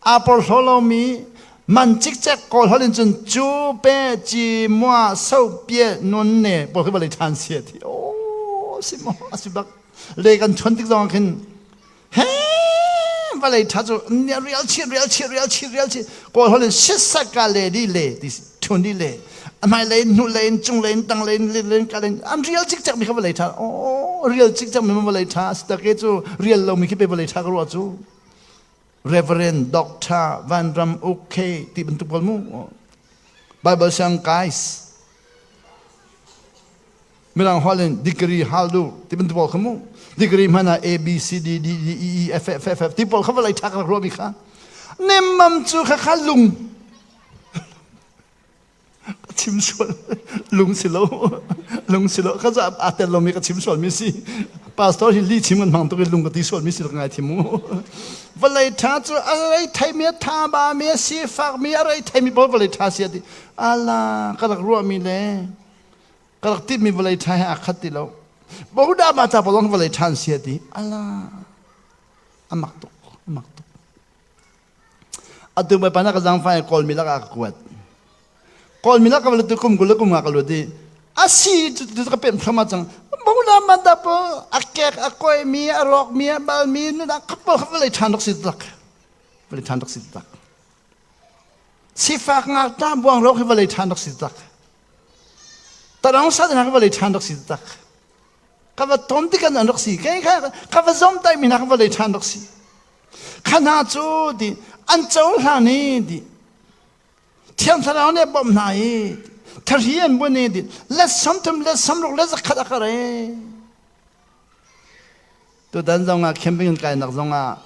Aa porhlaw lomi man cikcek kawl holh in cun cu pe ci mua so pie nun ne pawl khi vawlei ṭhan si a ti. Aw si maw a si bak. Le kan chuan tik zong ah khin he vawlei ṭha cu rial chi rial chi rial chi rial chi kawl holh in sisaka le di le ti thun di le hmai lei hnu lei cung lei tang lei lei ka lei an rial cikcek mi kha vawlei ṭha aw rial cikcek mi vawlei ṭha si tak ke cu rial lo mi khi pe vawlei ṭha ka ruah cu Reverend Doctor Vanram Uk K ti bantuk pawl mu Bible siang guys Mirang holh in degree hal du ti bantuk pawl kha mu degree hmanh ah A B C D D E E F F F F ti pawl kha vawlei ṭha ka rak ruahmi kha nemmam cu kha kha lung Ka chim sual lung si lo lung si lo ka za aa tel lomi ka chim sual mi si pastor hi li chim kan hmang tuk i lung ka ti sual mi si ka ngai thim mu vawlei tha cu a rei thei mi a tha ba mi a sifak mi a rei thei mi pawl vawlei tha si a ti ala ka rak ruah mi le ka rak tip mi vawlei tha he aa khat ti lo boda ma ta polong vawlei tha an si a ti ala amak tuk amak tuk Atu Bawipa na ka zaangfah i Kawlmi lakah ka kuat. Kawlmi lakah ka lut kum 20 le kum nga ka lut i a si cu ka pemh thluahmah cang. Bungla man da po a kek a koimi a rawkmi a balmi nuna khapo kha vawlei ṭhan rak si tak. Vawlei ṭhan rak si tak. Sifak ngakṭah buang rawk hi vawlei ṭhan rak si tak. Tarang sa hna vawlei ṭhan rak si tak. Ka va tom tik an rak si. Kei kha ka va zom tai mi hna kha vawlei ṭhan rak si. Kha hna cu ti an cohlan i ti Thiang Thlarau nih a bawmh hna i thahri an bun i ti let 30 let 60 let 100 a kar e. Tutan zong ah camping in kainak zong ah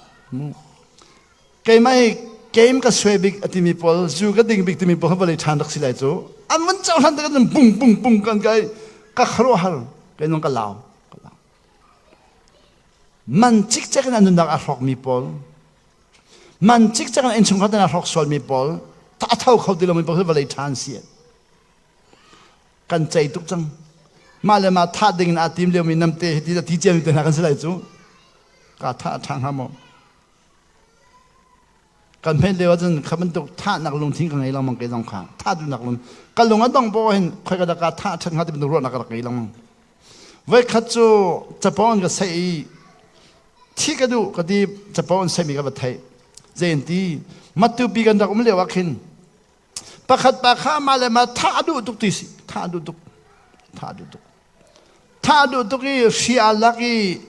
keimah hi game ka suai bik a timi pawl zu ka ding bik timi pawl vawlei ṭhan rak si lai cu an vun cohlan tik ah bung bung bung kan kai ka khuaruahhar kei nung ka lau Man cikcek in an nunnak a hrawkmi pawl, man cikcek in innchungkhar in a hrawk sualmi pawl, a tho kho ti lomi pawl hi vawlei ṭha an si. Kan cei tuk cang. Mah le mah thah ding in aa tim liomi namte hi ti ti ciami te hna kan si lai cu. Ka thah a ṭha hnga maw? Kan hmet lio ahcun kha bantuk thahnak lungthin ka ngei lengmang kei zong kha thah duhnak lung ka lung a dong poh hin khoi ka dah ka thah ṭhat hnga ti bantuk ruahnak ka rak ngei lengmang. Voikhat cu capo an ka saih i thi ka duh ka ti capo an saihmi ka va theih. Zei an ti Matupi kan rak um lio ah khin pakhat pa kha mah le mah thah a duh tuk ti si thah a duh tuk thah a duh tuk thah a duh tuk i hri aa lak i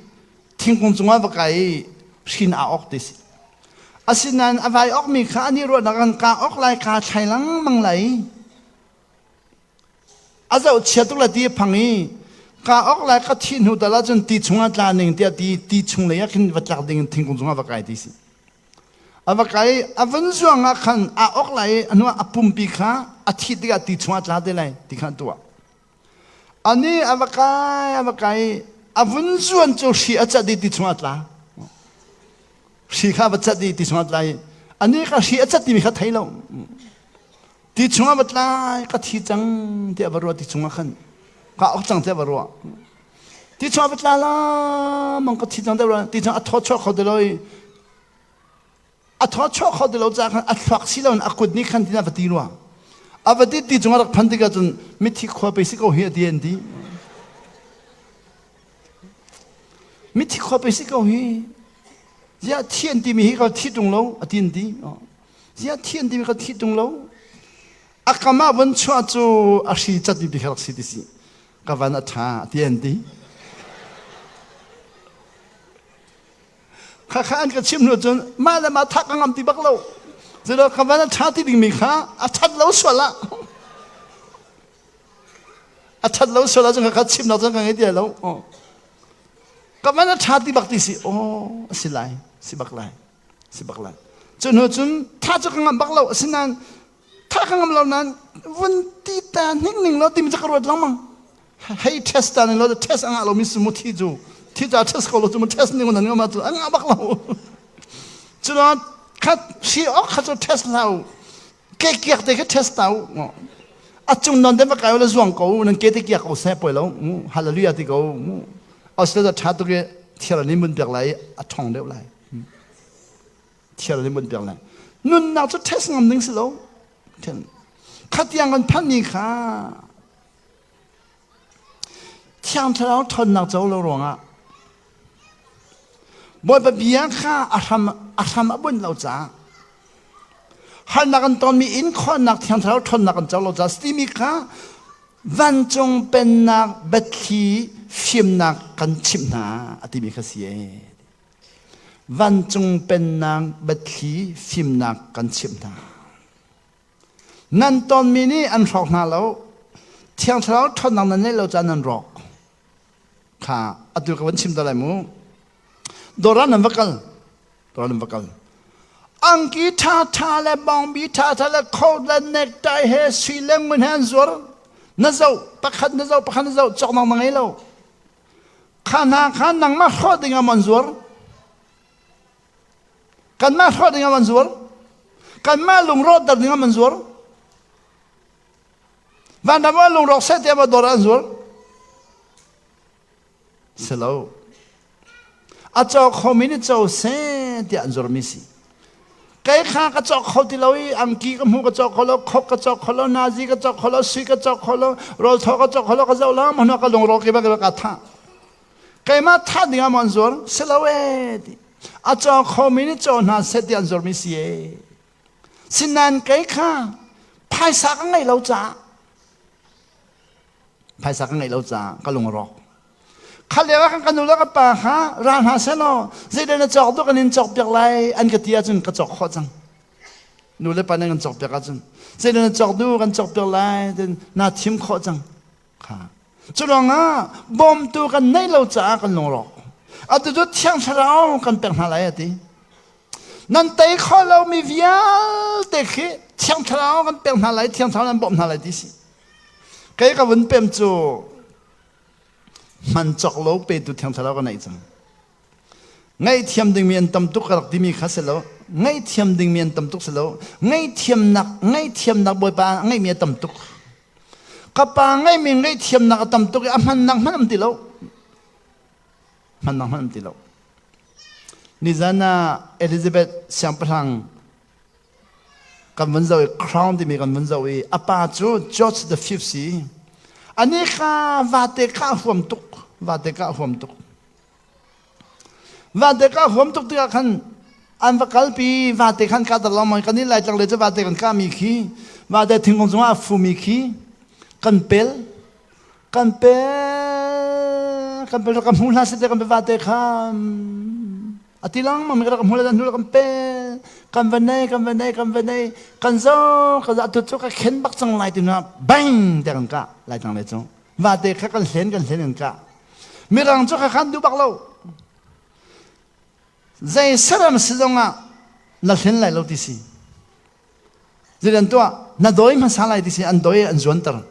thingkung cungah va kai i hrin aa awk ti si asinain a vai awkmi kha ani ruahnak an ka awk lai ka thlai lengmang lai a zohchia tuk la ti a phang i ka awk lai ka thih hnu tal ahcun ti chungah tla ning tiah ti ti chung lei ah khin va tlak ding in thingkung cungah va kai ti si a va kai a vun zuang ah khan aa awk lai i a hnuah a pumpi kha a thih tikah ti chungah tla te lai ti kha an tuah Ani a va kai a va kai a vun zuan cu hri a cat i ti chungah a tla hri kha va cat i ti chungah a tla i ani kha hri a cat timi kha thei lo ti chungah va tlai ka thi cang tiah va ruah ti chungah khan ka ok cang tiah va ruah ti chungah va tla la mang ka thi cang tiah va ruah ti chungah a thaw chuak kho ti lo i a thaw chuak kho ti lo caah khan a thluak si loin a kut nih khan tin a va ti rua a va ti ti cungah rak phan tikah cun mithi khua pei si ko hi a ti an ti mithi khua pei si ko hi ziah thi an timi hi ka thi tung lo a ti an ti ziah thi an timi ka thi tung lo a kam ah von chuah cu a hri cat mi rak si ti si ka van a ṭha a ti an ti Khakha an ka chim hnu cun mah le mah thah ka ngam ti bak lo. Culo ka van a ṭha ti dingmi kha a ṭhat lo sual ah a ṭhat lo sual ah cun khakha chimnak cun ka ngei ti lo. Ka van a ṭha ti bak ti si aw a si lai si bak lai si bak lai. Cu hnu cun tha cu ka ngam bak lo asinain tha ka ngam lo nain vun ti ta hning ning lo timi cu ka ruat lengmang. Hei test ta ning lo test anga lo mi sumu thi cu thi ca test ko lo cu mu test ning nan ngama cu anga bak lo. Cuna khat si ok khat cu test lau ke kiak te kha test tau a cung non te va kai la zuang ko nan ke te kiak ko se poi lo hallelujah ti ko Australia tha tu ke thial ni mun pek lai a thong deuh lai thial ni mun pek lai nunnak cu test ngam ding si lo khatiang kan phan ni kha Thiang Thlarau ṭhawnnak co lo ruangah Bawipa bia kha a hram a hram a bunh lo caah harnak an tonmi in khawhnak Thiang Thlarau ṭhawnnak an co lo caah timi kha vancung pennak biathli fimnak kan chimh hna a timi kha si ee. Vancung pennak biathli fimnak kan chimh hna. Nan tonmi nih an hrawk hna lo. Thiang Thlarau ṭhawnnak nan neih lo caah nan rawk. Kha atu ka van chim ta lai mu. Dawr ah nan va kal. Dawr ah nan va kal. Angki ṭhaṭha le bawngbi ṭhaṭha le coat le necktie he sui le ngun he an zuar. Na zoh, pakhat na zoh, pakhat na zoh, cawknak na ngei lo. Kha hna kha nangmah hrawh ding ah maw an zuar? Kanmah hrawh ding ah an zuar. Kanmah lungrawhter ding ah an zuar. Vanram ah lungrawk seh tiah ma dawr ah an zuar. Si lo. A caw khomi nih co seh tiah an zuarmi si. Kei kha ka cawk kho ti lo i angki ka hmu ka cawk kho lo, khok ka cawk kho lo, nazi ka cawk kho lo, sui ka cawk kho lo, rawl thaw ka cawk kho lo, ka zoh la ma ka lungrawk ki ba ka thah. Keimah thah ding ah maw an zuar? Si lo ee ti. A caw khomi nih caw hna seh ti an zuarmi si ee. Sinain kei kha phaisa ka ngeih lo caah phaisa ka ngeih lo caah ka lung a rawk. Kha lio ah khan ka nu le ka pa kha ra hna seh law zeidah na cawk duh kan in cawk piak lai an ka ti ahcun ka cawk khawh cang. Nu le pa nih kan cawk piak ahcun zeidah na cawk duh kan cawk piak lai tin naa thim khawh cang. Kha. Cu ruangah bawmtu kan neih lo caah kan lungrawk. Atu cu Thiang Thlarau kan pek hna lai a ti. Nan tei khawh lomi vialte khi Thiang Thlarau kan pek hna lai, Thiang Thlarau nan bawmh hna lai ti si. Kei ka vun pem cu hman cawk lo petu Thiang Thlarau ka neih cang. Ngaihthiam dingmi an tam tuk ka rak timi kha si lo. Ngaihthiam dingmi an tam tuk si lo. Ngaihthiamnak, ngaihthiamnak Bawipa ngeihmi a tam tuk. Ka pa ngeihmi ngaihthiamnak a tam tuk i a hmannak hmanh um ti lo. Hmannak hmanh um ti lo. Nizan ah Elizabeth siangpahrang kan vun zoh i crown timi kan vun zoh i a pa cu George the Fifth si. Ani kha vate kha a huam tuk. Vate kha a huam tuk. Vate ka huam tuk tikah khan an va kalpi vate khan ka tar lengmang kan i Laitlang le cu vate kan kahmi khi vate thingkung cungah a fumi khi kan pel kan pel kan pel kan hmu hna site kan vate kha a ti lengmang mi kan hmu le hnu kan pel kan va nei kan va nei kan va nei kan zo kan za tu cu ka khen bak cang lai ti na bang te kan kah Laitlang le cu vate kha kan hlen kan hlen kan kah Mirang cu kha khan duh bak lo. Zei saram si zongah na hlen lai lo ti si. Zeidan tuah na dawi hmasa lai ti si an dawi an zuanter.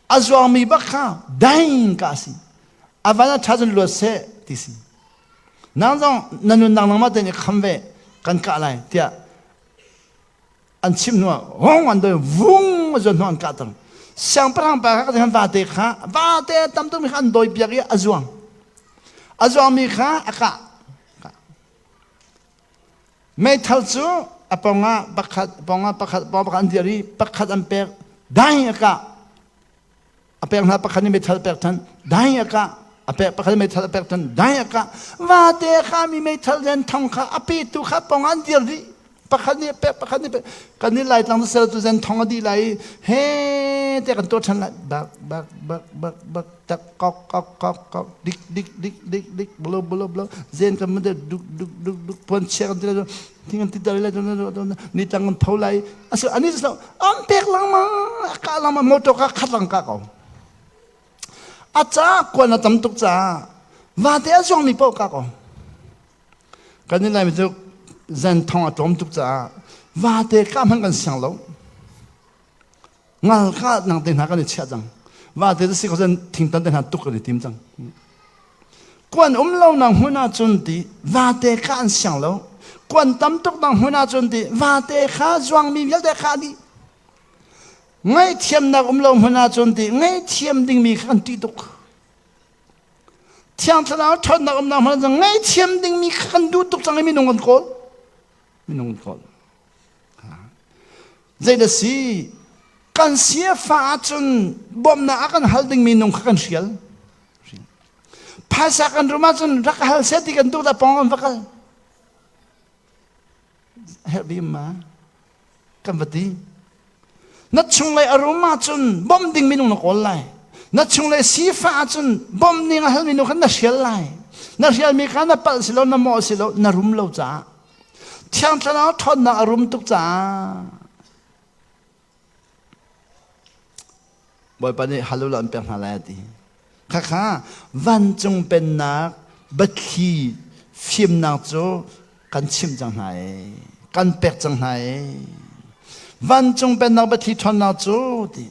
A zuangmi bak kha daing ka si. A van a ṭha cun luat seh ti si. Nang zong na nunnak nangmah tein i kham ve kan kah lai tiah an chim hnuah hong an doi vung a zuan hnuah an kahter siangpahrang pa kha kan vate kha vate tam tuk mi kha an dawi piak i a zuang a zuangmi kha a kah meithal cu a pongah pakhat pongah pakhat pong pakhat an dir i pakhat an pek dai a kah a pek hna pakhat nih meithal pek than dai a kah a pek pakhat nih meithal a pek than dai a kah vate kha mi meithal zen thong kha a petu kha pong an dir dih pakhat nih pek pakhat nih pek kan nih laitlang sel tu zen thong a dih lai i he te kan tuah than lai bak bak bak bak bak tak kok kok kok kok dik dik dik dik dik blo blo blo zen kan mun duk duk duk duk pon chia kan ti lai thing kan ti lai ni tang kan tho lai asu ani so an pek lengmang a kah lengmang motor ka khat lang ka ko a ca kuan a tam tuk ca vate a zuang mi paoh ka ko kan ni lai mi cu zan thong a tlawm tuk caah vate ka hmanh kan siang lo ngal ka nang te hna kan i chiah cang. Vate cu si ko cun thingtan te hna tuk an i tim cang. Kuan um lo nang hmun ahcun ti vate kha an siang lo. Kuan tam tuk nang hmun ahcun ti vate kha zuangmi vialte kha dih. Ngaihthiamnak um lo hmun ahcun ti ngaihthiam dingmi kha kan ṭih tuk. Thiang Thlarau ṭhawnnak umnak hmun ahcun ngaihthiam dingmi kha kan duh tuk cang i minung kan kawl. Minung kan kawl. Zeidah si? Kan si a fah ahcun bawmhnak a kan hal dingmi nung kha kan hrial. Phaisa kan rum ahcun rak hal seh ti kan duh dah pawng kan va kal. Herh bim ma? Kan va ti. Na chunglei a rum ahcun bawmh ding minung na kawl lai. Na chunglei sifah ahcun bawmh ding a halmi nu kha na hrial lai. Na hrialmi kha na palh si lo, na mawh si lo, na rum lo caah. Thiang Thlarau ṭhawnnak a rum tuk caah Bawipa nih hallelujah an pek hna lai a ti. Khakha vancung pennak biathli fimnak cu kan chimh cang hna ee, kan pek cang hna ee. Vancung pennak biathli ṭhawnnak cu ti.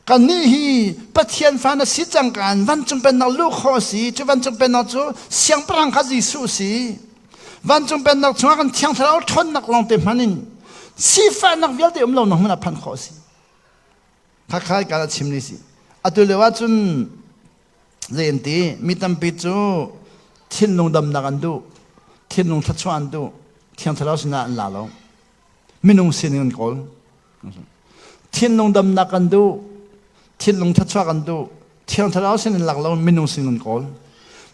Kannih hi Pathian fa na si cang kan vancung pennak luh khawh a si. Cu vancung pennak cu siangpahrang kha Jesuh a si. Vancung pennak chungah kan Thiang Thlarau ṭhawnnak lawngte hman in sifahnak vialte um lonak hmun ah phanh khawh a si. Khakha ka a chim ni si. Atu lio ahcun zei an ti mi tampi cu thinlung damnak an duh, thinlung thluachuah an duh, Thiang Thlarau sinah an la lo. Minung sining an kawl. Thinlung damnak kan duh, thinlung thluachuah kan duh, Thiang Thlarau sin in lak lo minung sin kan kawl.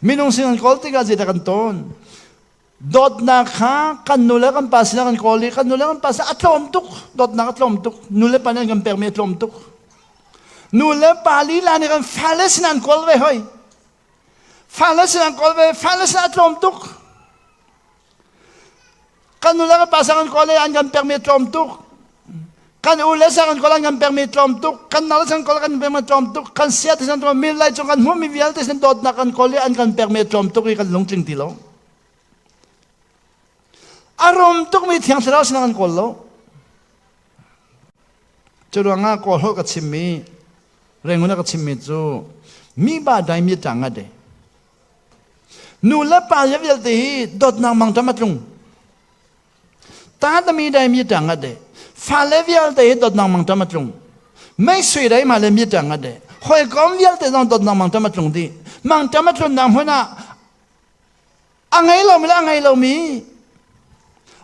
Minung sin kan kawl tikah zeidah kan tawn? Dawtnak kha kan nu le kan pa sinah kan kawl i kan nu le kan pa sinah a tlawm tuk. Dawtnak a tlawm tuk. Nu le pa nih an kan pekmi a tlawm tuk. Nu le pa lila nih kan fale sinah an kawl ve hoi. Fale sinah an kawl ve, fale sinah a tlawm tuk. Kan nu le kan pa sang an kawl i an kan pekmi a tlawm tuk. Kan u le sang an kawl an kan pekmi tlawm tuk. Kan nau le sang kawl kan pekmi tlawm tuk. Kan sia te sang mi lai cung kan hmuhmi vialte sin dawtnak kan kawl i an kan pekmi a tlawm tuk i kan lungtling ti lo. A rum tukmi Thiang Thlarau sinah kan kawl lo. Cu ruangah kawl holh ka chimmi, Rangoon ah ka chimmi cu mi ba dai mi ṭang a de. Nu le pa vialte hi dawtnak mangṭam a tlung. Ta mi dai mi ṭang a de. Fale vialte hi dawtnak mangṭam a tlung. Mei sui dai ma le mi ṭang a de. Hawikom vialte zong dawtnak mangṭam a tlung dih. Mangṭam a tlunnak hmun ah a ngei lomi le a ngei lomi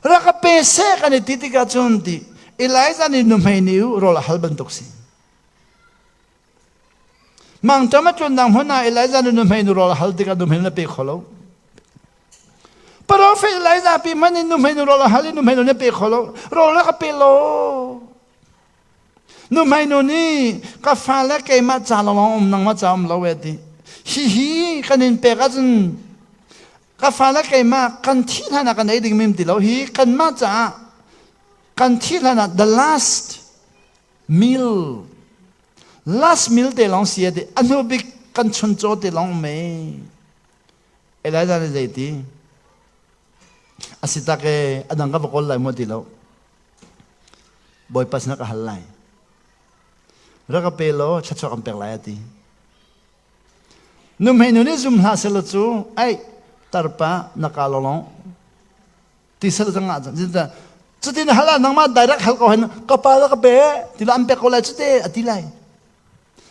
rak ka pe seh kan i ti tikah cun ti Elijah nih nuhmei nih rawl a hal bantuk si. Mangṭam a tlunnak hmun ah Elijah nih nuhmei nu rawl a hal tikah nuhmei na pe kho lo. Profet Elijah pi hmanh in nuhmei nu rawl a hal i nuhmei nu na pe kho lo. Rawl na ka pe lo. Nuhmei nu nih ka fale keimah ca lawng um nangmah ca um lo e ti. Hihi kan in pek ahcun ka fale keimah kan thih hlan ah kan ei ding mi ti lo hi kanmah caah kan thih hlan ah the last meal last meal te lawng si ati a hnu bik kan chuncaw te lawng me Elijah nih zei ti a si tak e a dang ka va kawl lai maw ti lo Bawipa sinah ka hal lai rak ka pe law thluachuah kan pek lai a ti nuhmei nu nih zum hlah selaw cu ai tarpa na ka lawng ti sal zang ah cutin hal ah nangmah direct hal ko hen ka pa la ka pe ti la an pek ko lai cute a ti lai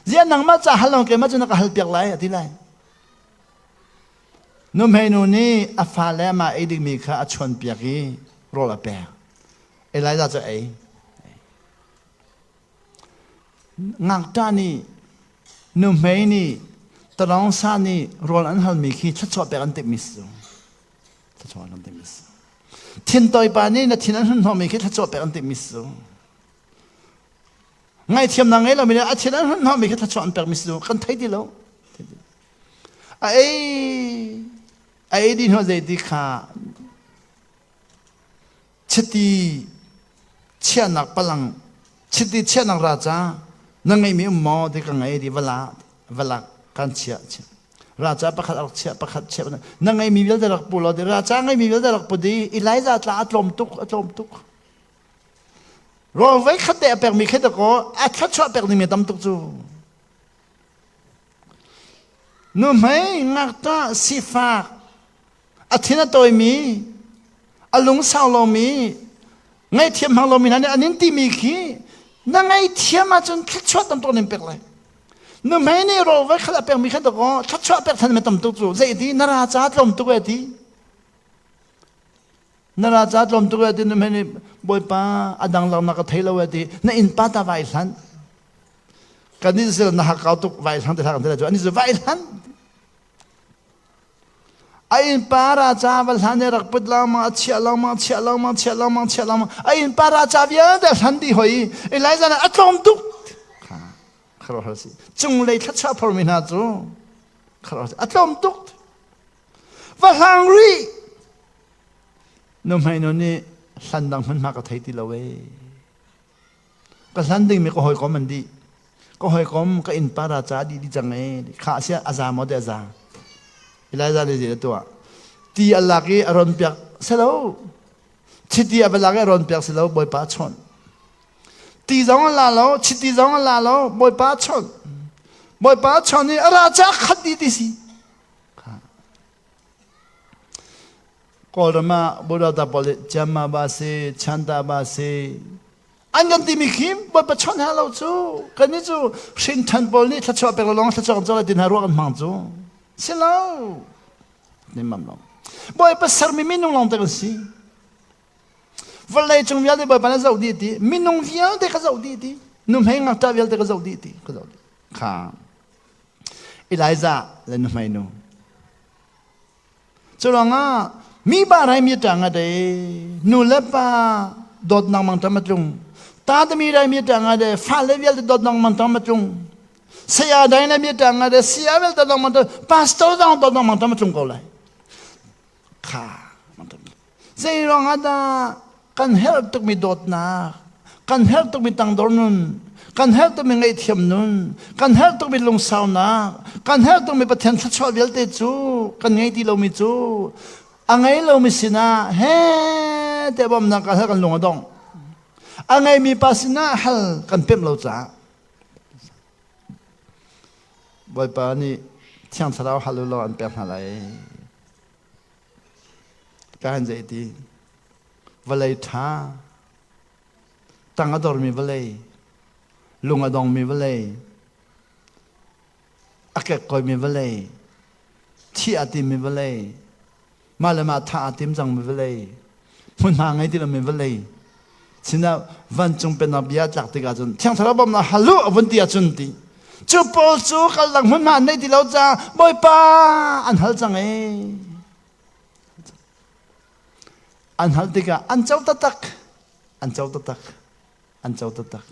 zia nangmah ca hal lo keimah cu na ka hal piak lai a ti lai nuhmei nu nih a fale amah ei dingmi kha a chuan piak i rawl a pek Elijah cu ei ngakṭah nih nuhmei nih talawng sa nih rawl an halmi khi thluachuah pek an timhmi si Thluachuah an timi si. Thintawi pa nih na thin an hun hnawhmi khi thluachuah pek an timi si. Ngaihthiamnak ngei lomi nih a thin an hun hnawhmi khi thluachuah an pekmi si kan thei ti lo. A ei a ei dih hnu zei ti kha chiti chiahnak palang chiti chiahnak ra ca na ngeihmi um maw ti ka ngei di vala valak kan chiah ra ca pakhat rak chiah pakhat chiah na ngeihmi vialte rak pu law di ra ca ngeihmi vialte rak pu di Elijah tla a tlawm tuk a tlawm tuk rawl voi khat te a pekmi khi dakaw a thluachuah pek dingmi tam tuk cu. Nuhmei ngakṭah sifak a thin a tawimi a lungsau lomi ngaihthiam hmang lomi hna nih an in timi khi na ngaihthiam ahcun thluachuah tam tuk an in pek lai. Nuhmei nih rawl voi khat a pekmi kha dakaw thluachuah pek than mi tam tuk cu zei ti na ra ca tlawm tuk e ti. Na ra ca tlawm tuk e ti nuhmei nih Bawipa a dang laknak ka thei lo e ti na innpa ta vai hlan. Kan nih sila na hakkau tuk vai hlang te hlah kan ti lai cu ani cu vai hlan. A innpa ra ca va hlan i rak put lengmang a chiah lengmang chiah lengmang chiah lengmang chiah lengmang a innpa ra ca vialte a hlan dih hoi i Elijah nih a tlawm tuk kha khuaruahhar si cunglei thluachuah phormi hna cu khuaruahhar si a tlawm tuk va hlang rih nuhmei nu nih hlan dang hmunhma ka thei ti lo ee Ka hlan dingmi ka hawikom an dih. Ka hawikom ka innpa ra ca dih dih cang ee. Kha sia a za maw te a za. Elijah nih zei tuah. Ti a lak i a ron piak selo. Chiti a va lak i a ron piak selo Bawipa a chawnh. Ti zong a la lo, chiti zong a la lo, Bawipa a chawnh. Bawipa a chawnh i a ra ca khat dih ti si. Kawlram ah Buddha pawl nih Chiangma ba si, Chanta ba si, an kan timi khi Bawipa chawnh hna lo cu. Kannih cu hrinṭhan pawl nih thluachuah pek lawng thluachuah kan co lai ti hna ruah kan hmang cu. Si lo. Nimmam lo. Bawipa sermi minung lawng te kan si. Vawlei cung vialte Bawipa na zoh dih ti, minung vialte ka zoh dih ti, nuhmei ngakṭah vialte ka zoh dih ti, ka zoh dih. Kha. Elijah le nuhmei nu. Curuangah mi pa rai mi ṭang a dei, nu le pa dawtnak mang ṭam a tlung. Ta mi rai mi ṭang a dei, fale vialte dawtnak mang ṭam a tlung. Saya dai le mi ṭang a dei, saya vialte dawtnak mang ṭam, pastor zong dawtnak mang ṭam a tlung ko lai. Kha, mang ṭam. Zei ruangah dah kan herh tukmi dawtnak, kan herh tukmi tangdor nun, kan herh tukmi ngaihthiam nun, kan herh tukmi lungsaunak, kan herh tukmi Pathian thluachuah vialte cu kan ngei ti lomi cu a ngei lomi sinah he te bawmhnak kan hal kan lung a dong. A ngeimi pa sinah hal kan pemh lo caah Bawipa nih Thiang Thlarau hal u law an pek hna lai. Ka han zei ti vawlei ṭha tang a dormi vawlei lung a dongmi vawlei a kekkoimi vawlei thi a timmi vawlei mah le mah thah a tim cangmi vawlei hmunhma ngei ti lomi vawlei sinah vancung pennak bia tlak tikah cun Thiang Thlarau bawmhnak hal u a vun ti ahcun ti cu pawl cu kal dang hmunhma an nei ti lo caah Bawipa an hal cang ee an hal tikah an co taktak an co taktak an co taktak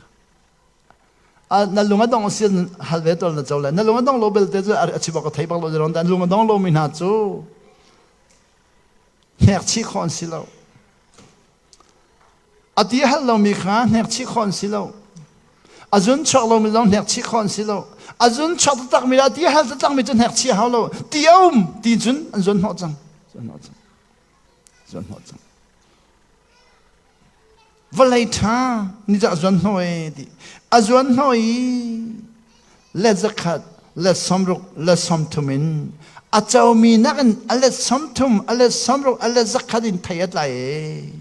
na lung a dong sin hal ve tol na co lai na lung a dong lo belte cu a chim ka thei bak lo ron dan lung a dong lo mi hna cu hnek chih khawh an si lo A ti hal lomi kha hnekchih khawh an si lo. A zun chuak lomi zong hnekchih khawh an si lo. A zun chuak taktakmi le a ti hal taktakmi cu hnekchih hau lo. Ti a um ti cun an zun hnawh cang. Zun hnawh cang. Zun hnawh cang. Vawlei ṭha ni cu a zuan hnawh e ti. A zuan hnawh i let zakhat, let sawmruk, let sawmthum in a comi nakin a let 30, a let 60, a let zakhat in thei a tlai e.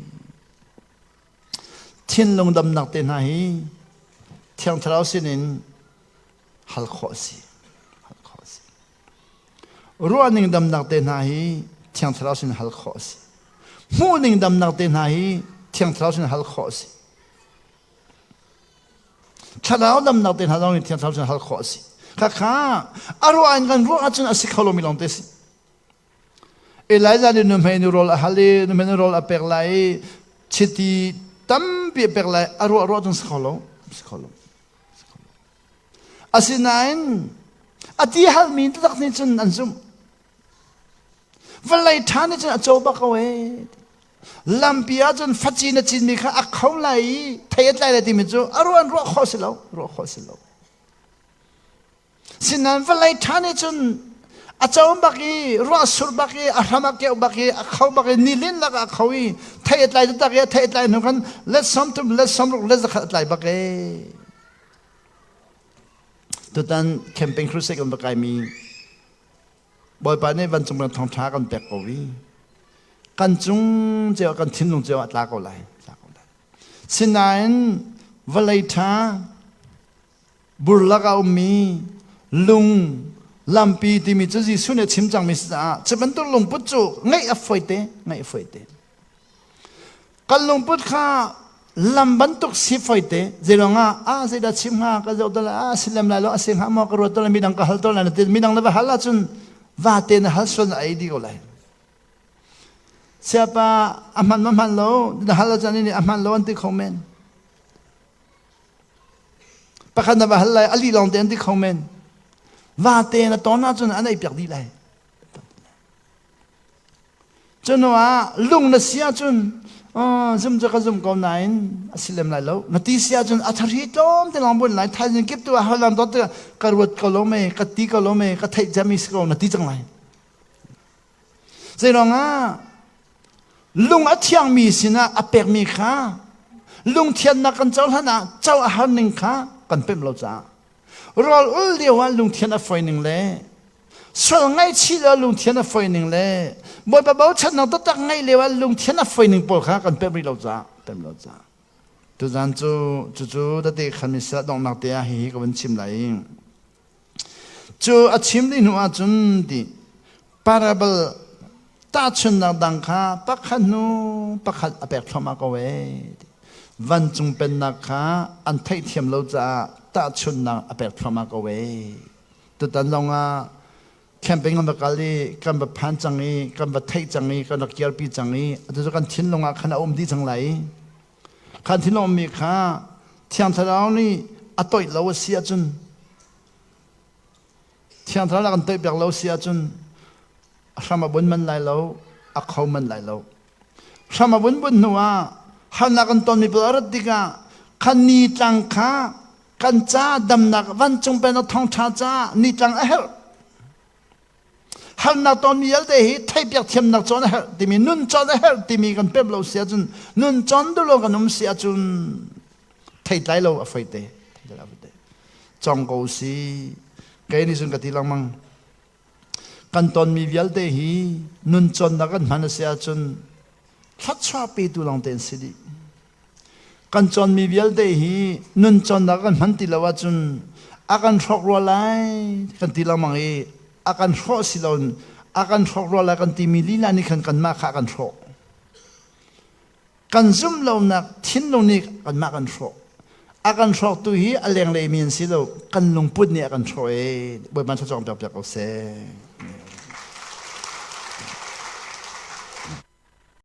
Thinlung damnak te hna hi Thiang Thlarau sinin hal khawh a si. Hal khawh a si. Ruahning damnak te hna hi Thiang Thlarau sin hal khawh a si. Hmuhning damnak te hna hi Thiang Thlarau sin hal khawh a si. Thlarau damnak te hna zong in Thiang Thlarau sin hal khawh a si. Khakha a ruah in kan ruah ahcun a si kho lomi lawng te si. Elijah nih nuhmei nu rawl a hal i nuhmei nu rawl a pek lai i chiti tampi a pek lai a ruah ruah cun si kho lo si kho lo asinain a ti halmi taktak nih cun an zumh vawlei ṭha nih cun a co bak ko ee lampi ah cun faci na cinmi kha a kho lai i thei a tlai lai timi cu a ruah ruah khawh si lo ruah khawh si lo Sinain vawlei ṭha nih cun a co bak i ruah sur bak i a hram a keuh bak i a kho bak i nilin lakah a kho i thei a tlai taktak i a thei a tlai hnu khan let 30 let 60 let 100 a tlai bak ee. Tutan camping crusade kan va kaimi. Bawipa nih vancung ram thawngṭha kan pek ko i kan cung cio kan thinlung cio ah tla ko lai. Tla ko lai. Sinain vawlei ṭha burlak a ummi lung lampi timi cu Jesuh nih a chim cangmi si caah cu bantuk lungput cu ngeih a fawite ngeih a fawite. Kan lungput kha lam bantuk si foite zeiruangah a zeidah chim hnga ka zoh dal a si lem lai lo a si hnga maw ka ruat dal midang ka hal tawn lai na ti midang na va hal ahcun vate na hal sual na ei dih ko lai siapa a hman ma hman lo na hal ahcun nih a hman lo an ti kho men pakhat na va hal lai a lih lawng te an ti kho men vate na ton ahcun an ei piak dih lai Cuhnuah lung na si ahcun zum cu ka zum ko nain a si lem lai lo. Na ti si ahcun a thari tlawm te lawng buan lai. Thaizing kip tu ah halam dot ka ruat ko lo me, ka ti ko lo me, ka theih ciami si ko na ti cang lai. Zeiruangah lung a thiangmi sinah a pekmi kha lungthiannak kan cohlan ah co a har ning kha kan pemh lo caah rawl ul lio ah lungthian a foi ning le Sual ngaihchih le lungthian a foi ning le Bawipa bochannak taktak ngeih lio ah lungthian a foi ning pawl kha kan pemh rih lo caah pemh lo caah tuzan cu cucu tete khan sal donghnak te ah hihi ka van chim lai cu a chim dih hnu ahcun ti parable tahchunnak dang kha pakhat hnu pakhat a pek thluahmah ko ee vancung pennak kha an theihthiam lo caah tahchunnak a pek thluahmah ko ee Tutan zong ah camping kan va kal i kan va phan cang i kan va theih cang i kan rak kirpi cang i atu cu kan thinlung ah khan a um dih cang lai. Khan thinlung ummi kha Thiang Thlarau nih a toih lo a si ahcun Thiang Thlarau kan toih piak lo si ahcun a hram a bun man lai lo, a kho man lai lo. Hram a bun bun hnu ah harnak kan tonmi pawl a rat tikah khan ni tlang kha kan ca damnak vancung pennak thawngṭha caah nitlang a herh harnak tonmi vialte hi theihpiak thiamnak cawn a herh timi nun cawn a herh timi kan pemh lo si ahcun nun cawn duh lo kan um si ahcun theitlai lo a foi te cong ko si kei nih cun ka ti lengmang kan tonmi vialte hi nun cawnnak kan hman a si ahcun thluachuah petu lawng te an si dih Kan cawnmi vialte hi nun cawnnak kan hman ti lo ahcun a kan hrawk rua lai kan ti lengmang i a kan hrawh si loin a kan hrawk rua lai kan timi lila nih khan kanmah kha a kan hrawh. Kan zumh lonak thinlung nih kanmah kan hrawh. A kan hrawktu hi a lenglei mi an si lo, kan lungput nih a kan hrawh ee. Bawipa thluachuah piak piak ko seh.